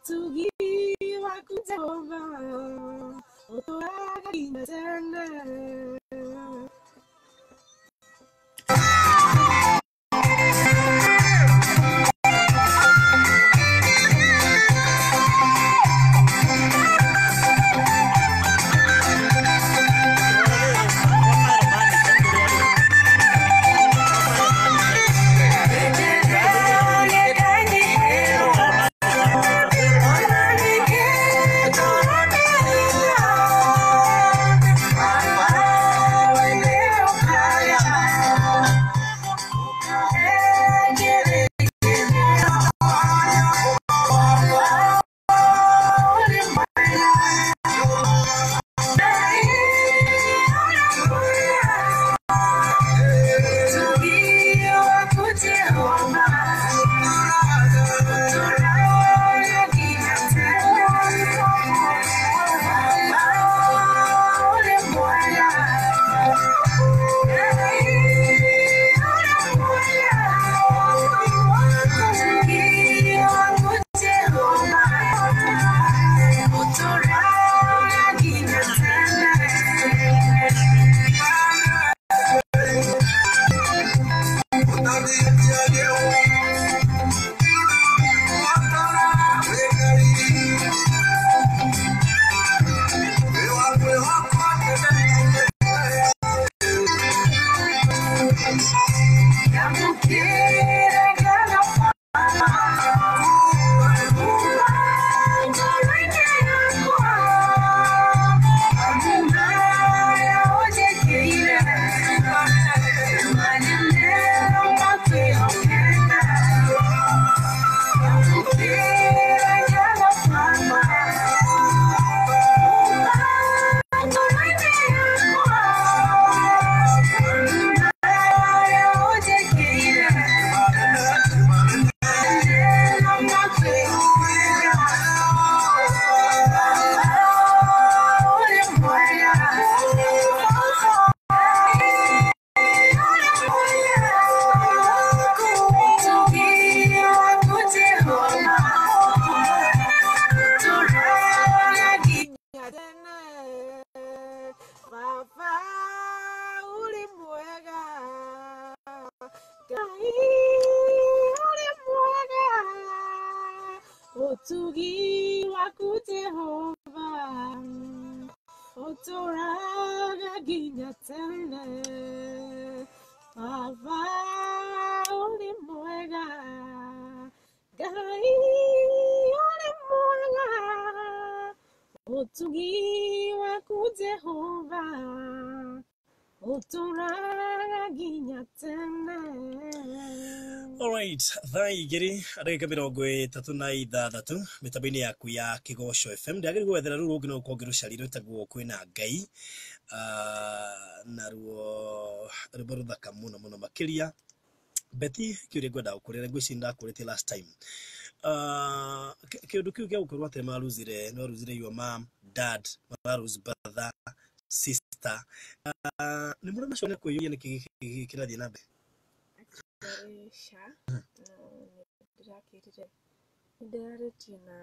Ũtugi waku Jehova ũtũũraga nginya tene. Baba ũrĩ mwega, Ngai ũrĩ mwega, ũtugi waku Jehova ũtũũraga nginya tene. Baba ũrĩ mwega, Ngai ũrĩ mwega, ũtugi waku Jehova ũtũũraga nginya tene. Alright, thaa igĩrĩ ndagĩka 36 mĩtambo-inĩ yaku ya Kĩgoco FM. Ndagĩrĩirwo gwethera rũu rũngĩ no gũkorwo ngĩrũcaria rwĩtagwo Kwĩna Ngai. Naruo rwĩmbo rũthaka mũno mũno makĩria. Betty, kĩũria ngwenda gũkũria ngwĩciria ndakũrĩtie last time. Kĩũndũ kĩu gĩa gũkorwo atĩ maruzire, no ruzire your mom, dad, maruz brother, sister. Nĩ mũrĩ maconia kwĩyũria nĩkĩ gĩkĩ kĩrathiĩ na mbere? Actually, sha, no nĩ ndĩrakĩrire, nĩ ndĩrarĩtie na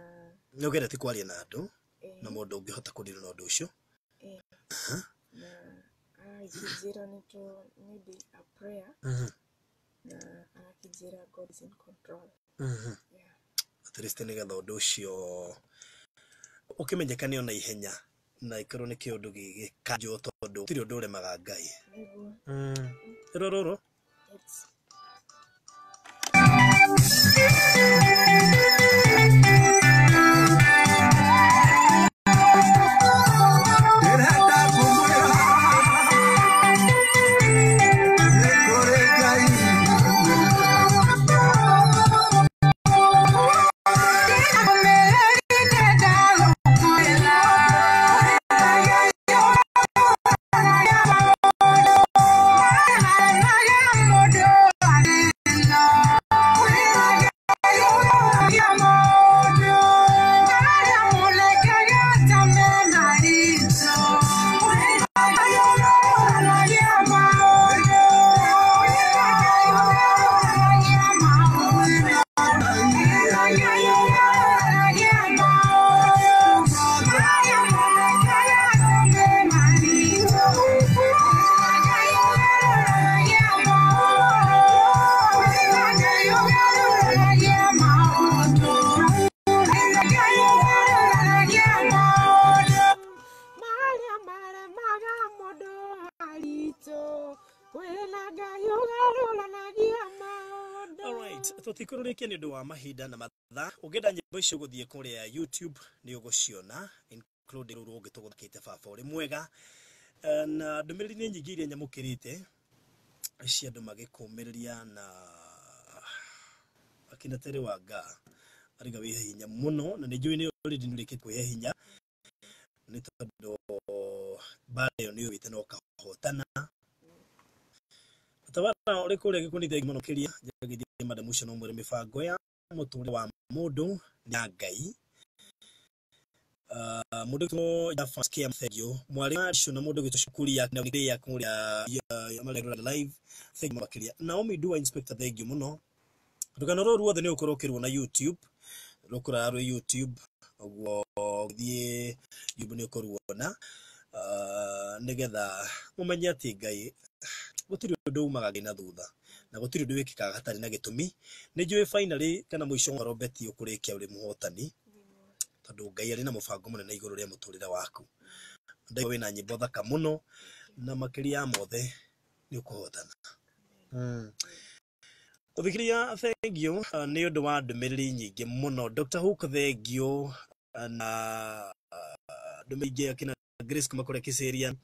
Nĩ ũgeretie kwaria na andũ na ĩĩ mũndũ ũngĩhota kũdeal na ũndũ ũcio. Ĩĩ na agĩkĩnjĩra nĩ tũ maybe a prayer na agakĩnjĩra God is in control. Yeah. At least nĩgetha ũndũ ũcio ũkĩmenyekane ona ihenya na ikorwo nĩ kĩũndũ gĩgĩkanjwo tondũ gũtirĩ ũndũ ũremaga Ngai. Nĩguo. Rũrũrũ. It's Ndĩrenda kũmwĩra nĩ kũrĩ Ngai. Kwĩna Ngai ũgarũranagia maũndũ. Alright, tũtikũrũrĩkia nĩ ũndũ wa mahinda na mathaa. Ũngĩenda nyĩmbo icio gũthiĩ kũrĩa YouTube nĩ ũgũciona, including rũrũ rũngĩ tũgũthakĩte baba ũrĩ mwega. Na ndũmĩrĩri nĩ nyingĩ iria nyamũkĩrĩte cia andũ magĩkũmĩrĩria na akina Terry Wanga ariga wĩhe hinya mũno, na nĩ njũĩ nĩ already nĩ ũrĩkĩtie kwĩhe hinya nĩ tondũ mbara ĩyo nĩ ũwĩte na ũkahotana. Tawara ũrĩ kũrĩa gĩkundi thengi mũno makĩria njagithie madam ũcio no mwĩre mĩbango ya mũtũrĩre wa mũndũ nĩ ya Ngai. Mũndũ gwĩtwo Jafas K Thengio, mwarĩ wa Acio na mũndũ gwĩtwo Shukuri ya na ya kũrĩa ya Marerora live, thengio makĩria. Naomi Dua Inspector, thengio mũno. Rũgano rũrũ ruothe nĩ ũkorwo ũkĩruona YouTube, rũkũrara rwĩ YouTube, ũguo ũgĩthiĩ YouTube nĩ ũkũruona, nĩgetha mũmenye atĩ Ngai gũtirĩ ũndũ umaga Ngai na thutha, na gũtirĩ ũndũ wĩkĩkaga hatarĩ na gĩtũmi. Nĩ njũĩ finally kana mũico wa ũhoro Betty ũkũrĩkia ũrĩ mũhotani, tondũ Ngai arĩ na mũbango mũnene igũrũ rĩa mũtũrĩre waku. Ndaigua wĩna nyĩmbo thaka mũno, na makĩria ya mothe nĩ ũkũhotana. Ũthikĩrĩria thengio nĩ ũndũ wa ndũmĩrĩri nyingĩ mũno. Dr. Hook thengio, na ndũmĩrĩri ingĩ akina Grace kuma kũrĩa Kiserian,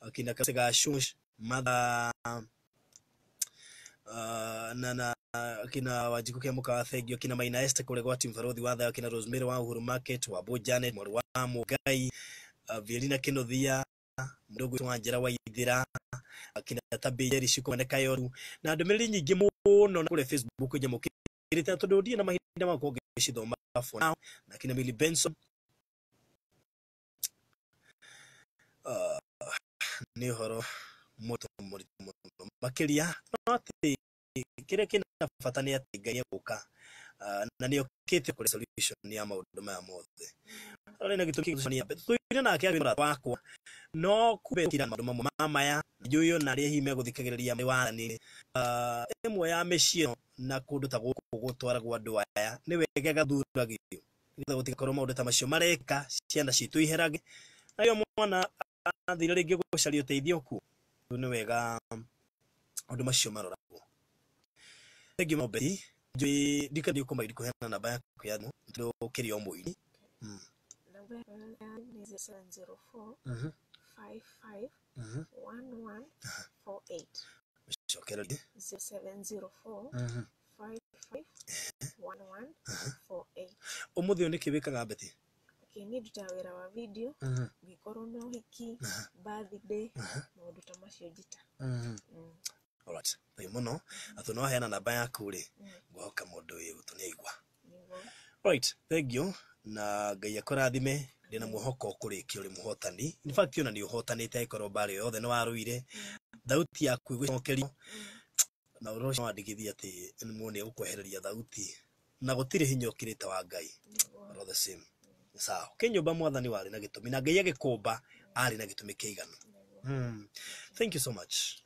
akina Kasega Shush, Mother, na akina Wanjikũ kĩa Mũkawa thengio, akina Maina Esther kũrĩa gwa Team Barothi wa Thayo, akina Rosemary wa Uhuru Market, wa Bo Janet, mwarĩ wa Mũngai, Vielina Kĩnuthia, mũndũ ũgwĩtwo Wanjĩra wa Ithĩra, akina Tabi Jerry Shiko mwene Kayoru, na ndũmĩrĩri nyingĩ mũno na kũrĩa Facebook nyamũkĩrĩte tondũ ndirĩ na mahinda ma gũkorwo ngĩcithoma for now, na akina Millie Benson. Nĩ ũhoro mũritũ mũritũ mũno makĩria, no atĩ kĩrĩa kĩna bata nĩ atĩ Ngai egũka, na nĩ okĩte kũrĩ solution ya maũndũ maya mothe. Arĩ na gĩtũmi kĩa gũcemania tũire nake arĩ mũrata wakwa, no kumbe kira maũndũ mamwe ma maya njũĩ ona arĩa hihi megũthikagĩrĩria marĩ wathani-inĩ. Ĩmwe ya mĩciĩ ĩno na kũndũ ta gũkũ gũtwaragwo andũ aya nĩ wega ĩgathuragio nĩgetha gũtigakorwo maũndũ ta macio mareka ciana citũ iherage, na rĩo mwana athire rĩngĩ gũcaria ũteithio kuo. Rĩu nĩ wega maũndũ macio maroragwo. Thengiũ mũno Betty, njũĩ ndikenda ũkũmaindi kũheana namba yaku ya thimũ tondũ ũkĩrĩ o mũini. Namba yakwa nĩ 0704 55 1148. Cokererie. 0704 55 1148. Ũmũthĩ ũyũ nĩkĩ wĩkaga Betty? Okay, niĩ ndutaga wĩra wa video, ngĩkorwo na ũhiki, birthday, maũndũ ta macio njita. Alright, thengiũ mũno. Atĩ no waheana namba yaku rĩ, ngũhoka mũndũ wĩ gũtũ nĩ aigua. Nĩguo. Right, thengiũ na Ngai akũrathime. Ndĩna mwĩhoko ũkũrĩkia ũrĩ mũhotani. In fact ona nĩ ũhotanĩte angĩkorwo mbara ĩyo yothe nĩ warũire. Thauti yaku ĩgũcokerio na ũhoro ũcio wandĩkithia atĩ mũndũ nĩ egũkwehereria thauti, na gũtirĩ hinya ũkĩrĩte wa Ngai. Nĩguo. All the same. Sawa. Ũkĩnyũmba mwathani warĩ na gĩtũmi, na Ngai agĩkũmba arĩ na gĩtũmi kĩiganu. Thank you so much.